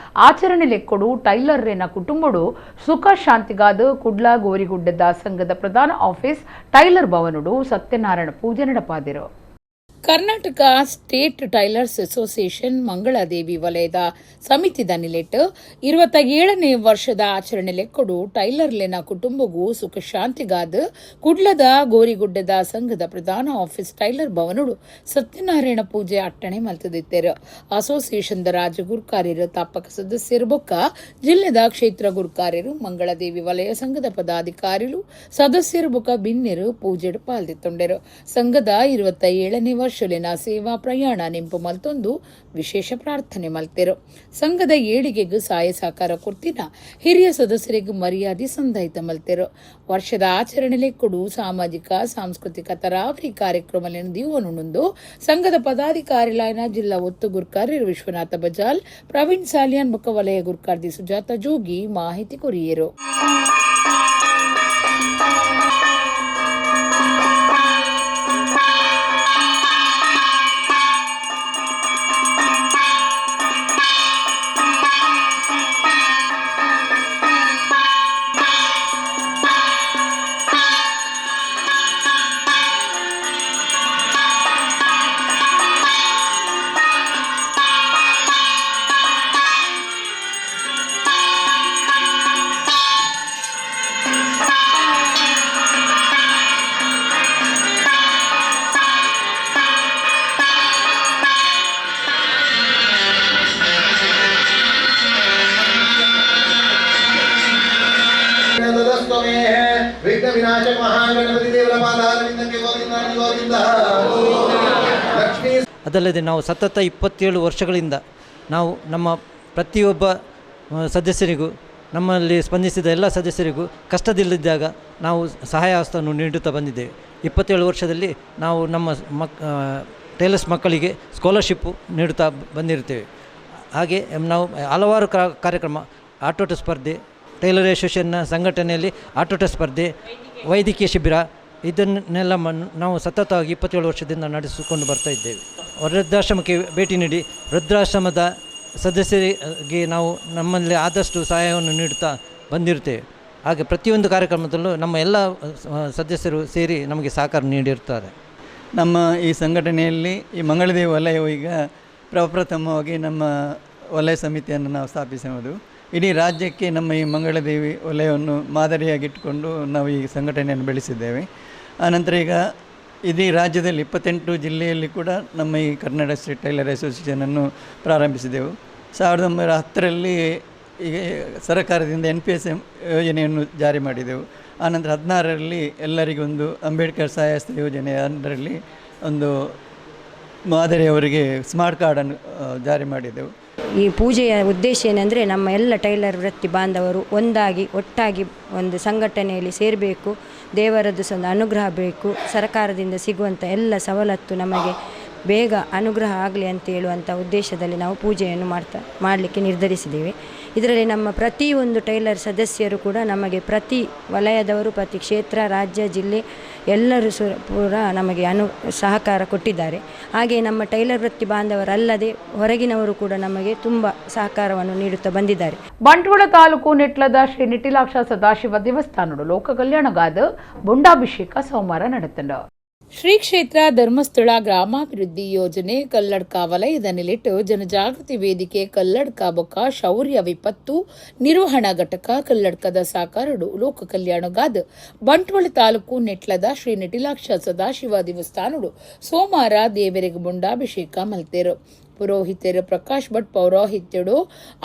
ಆಚರಣೆ ಲೆಕ್ಕೊಡು ಟೈಲರ್ರೇನ ಕುಟುಂಬಡು ಸುಖ ಶಾಂತಿಗಾದ ಕುಡ್ಲ ಗೋರಿಗುಡ್ಡದ ಸಂಘದ ಪ್ರಧಾನ ಆಫೀಸ್ ಟೈಲರ್ ಭವನುಡು ಸತ್ಯನಾರಾಯಣ ಪೂಜೆ ನಡಪಾದಿರು. Karnataka state tailors association Mangaladevi ವಲಯದ ಸಮಿತಿದ ನಿಲೆಟ್ 27ನೇ ವರ್ಷದ ಆಚರಣೆ ಲೆಕ್ಕೊಡು ಟೈಲರ್ಲೆನ ಕುಟುಂಬಗೂ ಸುಖ ಶಾಂತಿಗಾದ ಕುಡ್ಲದ ಗೋರಿಗುಡ್ಡದ ಸಂಘದ ಪ್ರಧಾನ ಆಫೀಸ್ ಟೈಲರ್ ಭವನುಡು ಸತ್ಯನಾರಾಯಣ ಪೂಜೆ ಅಟ್ಟಣೆ ಮಲ್ತದಿತ್ತೆರು. ಅಸೋಸಿಯೇಷನ್ದ ರಾಜ್ಯ ಗುರುಕಾರ್ಯರು, ತಾಪಕ ಸದಸ್ಯರು ಬೊಕ್ಕ ಜಿಲ್ಲೆದ ಕ್ಷೇತ್ರ ಗುರುಕಾರ್ಯರು, ಮಂಗಳದೇವಿ ವಲಯ ಸಂಘದ ಪದಾಧಿಕಾರಿಗಳು, ಸದಸ್ಯರು ಬೊಕ್ಕ ಬಿನ್ನೆರು ಪೂಜೆಡು ಪಾಲ್ದಿತ್ತೊಂಡೆರು. ಸಂಘದ 27ನೇ ವರ್ಷಲಿನ ಸೇವಾ ಪ್ರಯಾಣ ನೆಂಪು ಮಲ್ತೊಂದು ವಿಶೇಷ ಪ್ರಾರ್ಥನೆ ಮಲ್ತೆರು. ಸಂಘದ ಏಳಿಗೆಗೂ ಸಹಾಯ ಸಹಕಾರ ಕೊಡ್ತಿನ ಹಿರಿಯ ಸದಸ್ಯರಿಗೂ ಮರ್ಯಾದೆ ಸಂದಾಯಿತ ಮಲ್ತೆರು. ವರ್ಷದ ಆಚರಣೆ ಲೆಕ್ಕಡು ಸಾಮಾಜಿಕ ಸಾಂಸ್ಕೃತಿಕ ತರಾವರಿ ಕಾರ್ಯಕ್ರಮ ದಿವನುಂದು ಸಂಘದ ಪದಾಧಿಕಾರಿಲಾಯನ ಜಿಲ್ಲಾ ಒತ್ತು ಗುರ್ಕಾರ್ಯರು ವಿಶ್ವನಾಥ ಬಜಾಲ್, ಪ್ರವೀಣ್ ಸಾಲಿಯಾನ್ ಬೊಕ್ಕ ವಲಯ ಗುರ್ಕಾರ್ದಿ ಸುಜಾತ ಜೋಗಿ ಮಾಹಿತಿ ಕೊರಿಯರು. ಅದಲ್ಲದೆ ನಾವು ಸತತ 27 ವರ್ಷಗಳಿಂದ ನಾವು ನಮ್ಮ ಪ್ರತಿಯೊಬ್ಬ ಸದಸ್ಯರಿಗೂ, ನಮ್ಮಲ್ಲಿ ಸ್ಪಂದಿಸಿದ ಎಲ್ಲ ಸದಸ್ಯರಿಗೂ ಕಷ್ಟದಲ್ಲಿದ್ದಾಗ ನಾವು ಸಹಾಯ ಹಸ್ತವನ್ನು ನೀಡುತ್ತಾ ಬಂದಿದ್ದೇವೆ. 27 ವರ್ಷದಲ್ಲಿ ನಾವು ನಮ್ಮ ಟೈಲರ್ಸ್ ಮಕ್ಕಳಿಗೆ ಸ್ಕಾಲರ್ಶಿಪ್ಪು ನೀಡುತ್ತಾ ಬಂದಿರುತ್ತೇವೆ. ಹಾಗೆ ನಾವು ಹಲವಾರು ಕಾರ್ಯಕ್ರಮ, ಆಟೋಟ ಸ್ಪರ್ಧೆ, ಟೈಲರ್ ಅಸೋಸಿಯೇಷನ್ನ ಸಂಘಟನೆಯಲ್ಲಿ ಆಟೋಟ ಸ್ಪರ್ಧೆ, ವೈದ್ಯಕೀಯ ಶಿಬಿರ, ಇದನ್ನೆಲ್ಲ ನಾವು ಸತತವಾಗಿ 27 ವರ್ಷದಿಂದ ನಡೆಸಿಕೊಂಡು ಬರ್ತಾ ಇದ್ದೇವೆ. ವೃದ್ಧಾಶ್ರಮಕ್ಕೆ ಭೇಟಿ ನೀಡಿ ವೃದ್ಧಾಶ್ರಮದ ಸದಸ್ಯರಿಗೆ ನಾವು ನಮ್ಮಲ್ಲಿ ಆದಷ್ಟು ಸಹಾಯವನ್ನು ನೀಡುತ್ತಾ ಬಂದಿರುತ್ತೇವೆ. ಹಾಗೆ ಪ್ರತಿಯೊಂದು ಕಾರ್ಯಕ್ರಮದಲ್ಲೂ ನಮ್ಮ ಎಲ್ಲ ಸದಸ್ಯರು ಸೇರಿ ನಮಗೆ ಸಹಕಾರ ನೀಡಿರುತ್ತಾರೆ. ನಮ್ಮ ಈ ಸಂಘಟನೆಯಲ್ಲಿ ಈ ಮಂಗಳದೇವಿ ವಲಯವು ಈಗ ಪ್ರಪ್ರಥಮವಾಗಿ ನಮ್ಮ ವಲಯ ಸಮಿತಿಯನ್ನು ನಾವು ಸ್ಥಾಪಿಸುವುದು. ಇಡೀ ರಾಜ್ಯಕ್ಕೆ ನಮ್ಮ ಈ ಮಂಗಳದೇವಿ ವಲಯವನ್ನು ಮಾದರಿಯಾಗಿಟ್ಟುಕೊಂಡು ನಾವು ಈ ಸಂಘಟನೆಯನ್ನು ಬೆಳೆಸಿದ್ದೇವೆ. ಆನಂತರ ಈಗ ಇಡೀ ರಾಜ್ಯದಲ್ಲಿ 28 ಜಿಲ್ಲೆಯಲ್ಲಿ ಕೂಡ ನಮ್ಮ ಈ ಕರ್ನಾಟಕ ಸ್ಟೇಟ್ ಟೈಲರ್ ಅಸೋಸಿಯೇಷನನ್ನು ಪ್ರಾರಂಭಿಸಿದೆವು. 1910ರಲ್ಲಿ ಈಗ ಸರಕಾರದಿಂದ NPS ಯೋಜನೆಯನ್ನು ಜಾರಿ ಮಾಡಿದೆವು. ಆನಂತರ 16ರಲ್ಲಿ ಎಲ್ಲರಿಗೊಂದು ಅಂಬೇಡ್ಕರ್ ಸಹಾಯಹಸ್ತ ಯೋಜನೆ ಅದರಲ್ಲಿ ಒಂದು ಮಾದರಿಯವರಿಗೆ ಸ್ಮಾರ್ಟ್ ಕಾರ್ಡನ್ನು ಜಾರಿ ಮಾಡಿದೆವು. ಈ ಪೂಜೆಯ ಉದ್ದೇಶ ಏನೆಂದರೆ ನಮ್ಮ ಎಲ್ಲ ಟೈಲರ್ ವೃತ್ತಿ ಬಾಂಧವರು ಒಂದಾಗಿ ಒಟ್ಟಾಗಿ ಒಂದು ಸಂಘಟನೆಯಲ್ಲಿ ಸೇರಬೇಕು, ದೇವರದ್ದು ಸಹ ಒಂದು ಅನುಗ್ರಹ ಬೇಕು, ಸರ್ಕಾರದಿಂದ ಸಿಗುವಂಥ ಎಲ್ಲ ಸವಲತ್ತು ನಮಗೆ ಬೇಗ ಅನುಗ್ರಹ ಆಗಲಿ ಅಂತ ಹೇಳುವಂಥ ಉದ್ದೇಶದಲ್ಲಿ ನಾವು ಪೂಜೆಯನ್ನು ಮಾಡಲಿಕ್ಕೆ ನಿರ್ಧರಿಸಿದ್ದೇವೆ. ಇದರಲ್ಲಿ ನಮ್ಮ ಪ್ರತಿಯೊಂದು ಟೈಲರ್ ಸದಸ್ಯರು ಕೂಡ ನಮಗೆ ಪ್ರತಿ ವಲಯದವರು, ಪ್ರತಿ ಕ್ಷೇತ್ರ, ರಾಜ್ಯ, ಜಿಲ್ಲೆ ಎಲ್ಲರೂ ಪೂರ ನಮಗೆ ಸಹಕಾರ ಕೊಟ್ಟಿದ್ದಾರೆ. ಹಾಗೆಯೇ ನಮ್ಮ ಟೈಲರ್ ವೃತ್ತಿ ಬಾಂಧವರಲ್ಲದೆ ಹೊರಗಿನವರು ಕೂಡ ನಮಗೆ ತುಂಬ ಸಹಕಾರವನ್ನು ನೀಡುತ್ತಾ ಬಂದಿದ್ದಾರೆ. ಬಂಟ್ವಾಳ ತಾಲೂಕು ನೆಟ್ಲದ ಶ್ರೀ ನಿಟಿಲಾಕ್ಷ ಸದಾಶಿವ ದೇವಸ್ಥಾನಡು ಲೋಕ ಕಲ್ಯಾಣಗಾದ ಬೊಂಡಾಭಿಷೇಕ ಸೋಮವಾರ ನಡೆತಂಡು. ಶ್ರೀ ಕ್ಷೇತ್ರ ಧರ್ಮಸ್ಥಳ ಗ್ರಾಮಾಭಿವೃದ್ಧಿ ಯೋಜನೆ ಕಲ್ಲಡ್ಕ ವಲಯದ ನೆಲೆಟ್ಟು ಜನಜಾಗೃತಿ ವೇದಿಕೆ ಕಲ್ಲಡ್ಕ ಬೊಕ್ಕ ಶೌರ್ಯ ವಿಪತ್ತು ನಿರ್ವಹಣಾ ಘಟಕ ಕಲ್ಲಡ್ಕದ ಸಾಕಾರಡು ಲೋಕ ಕಲ್ಯಾಣಗಾದ ಬಂಟ್ವಾಳ ತಾಲೂಕು ನೆಟ್ಲದ ಶ್ರೀ ನಿಟಿಲಾಕ್ಷ ಸದಾಶಿವ ದೇವಸ್ಥಾನಡು ಸೋಮವಾರ ದೇವರಿಗೆ ಬೊಂಡಾಭಿಷೇಕ ಮಲ್ತೇರು. ಪುರೋಹಿತರು ಪ್ರಕಾಶ್ ಭಟ್ ಪೌರೋಹಿತ್ಯಡು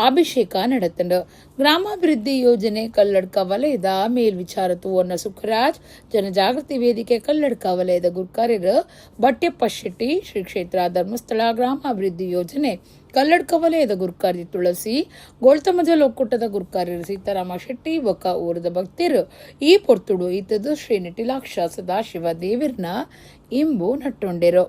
ಅಭಿಷೇಕ ನಡೆತಂಡು. ಗ್ರಾಮಾಭಿವೃದ್ಧಿ ಯೋಜನೆ ಕಲ್ಲಡ್ಕ ವಲಯದ ಮೇಲ್ವಿಚಾರ ತುವನ್ನ ಸುಖರಾಜ್, ಜನಜಾಗೃತಿ ವೇದಿಕೆ ಕಲ್ಲಡ್ಕ ವಲಯದ ಗುರ್ಕಾರ್ಯರು ಬಟ್ಟೆಪ್ಪ ಶೆಟ್ಟಿ, ಶ್ರೀ ಕ್ಷೇತ್ರ ಧರ್ಮಸ್ಥಳ ಗ್ರಾಮಾಭಿವೃದ್ಧಿ ಯೋಜನೆ ಕಲ್ಲಡ್ಕ ವಲಯದ ಗುರ್ಕಾರ್ಯ ತುಳಸಿ, ಗೋಳ್ತಮಜಲ್ ಒಕ್ಕೂಟದ ಗುರ್ಕಾರ್ಯರು ಸೀತಾರಾಮ ಶೆಟ್ಟಿ ಬೊಕ್ಕ ಊರದ ಭಕ್ತರು ಈ ಪೊರ್ತುಡು ಇತ್ತದು ಶ್ರೀ ನಿಟಿಲಾಕ್ಷ ಸದಾಶಿವ ದೇವಿರ್ನ ಇಂಬು ನಟ್ಟೊಂಡೆರು.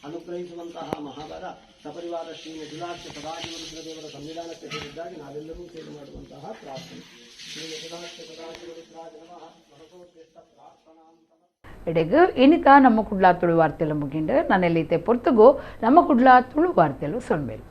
ಅನುಗ್ರಹಿಸುವಂತಹ ಮಹಾವರ ಸಪರಿವಾರ ಶ್ರೀ ನಿಟಿಲಾಕ್ಷ ಸದಾಶಿವರುದ್ರದೇವರ ಸನ್ನಿಧಾನಕ್ಕೆ ಸೇರಿದ್ದಾಗಿ ನಾವೆಲ್ಲರೂ ಸೇರಿ ಮಾಡುವಂತಹ ಪ್ರಾರ್ಥನೆ. ಶ್ರೀ ನಿಟಿಲಾಕ್ಷ ಸದಾಶಿವರುದ್ರಾಜ ನಮಃ. ಮನಸೋದ್ದಿಷ್ಟ ಪ್ರಾರ್ಥನಾ. ಎಡೆಗು ಇನಿತ ನಮ್ಮ ಕುಡ್ಲಾ ತುಳು ವಾರ್ತೆಲು ಮುಗಿಂಡು ನನ್ನೆಲ್ಲೀತೆ ಪೊರ್ತುಗು ನಮ್ಮ ಕುಡ್ಲಾ ತುಳು ವಾರ್ತೆಲು ಸೊನ್ಮೇಲು.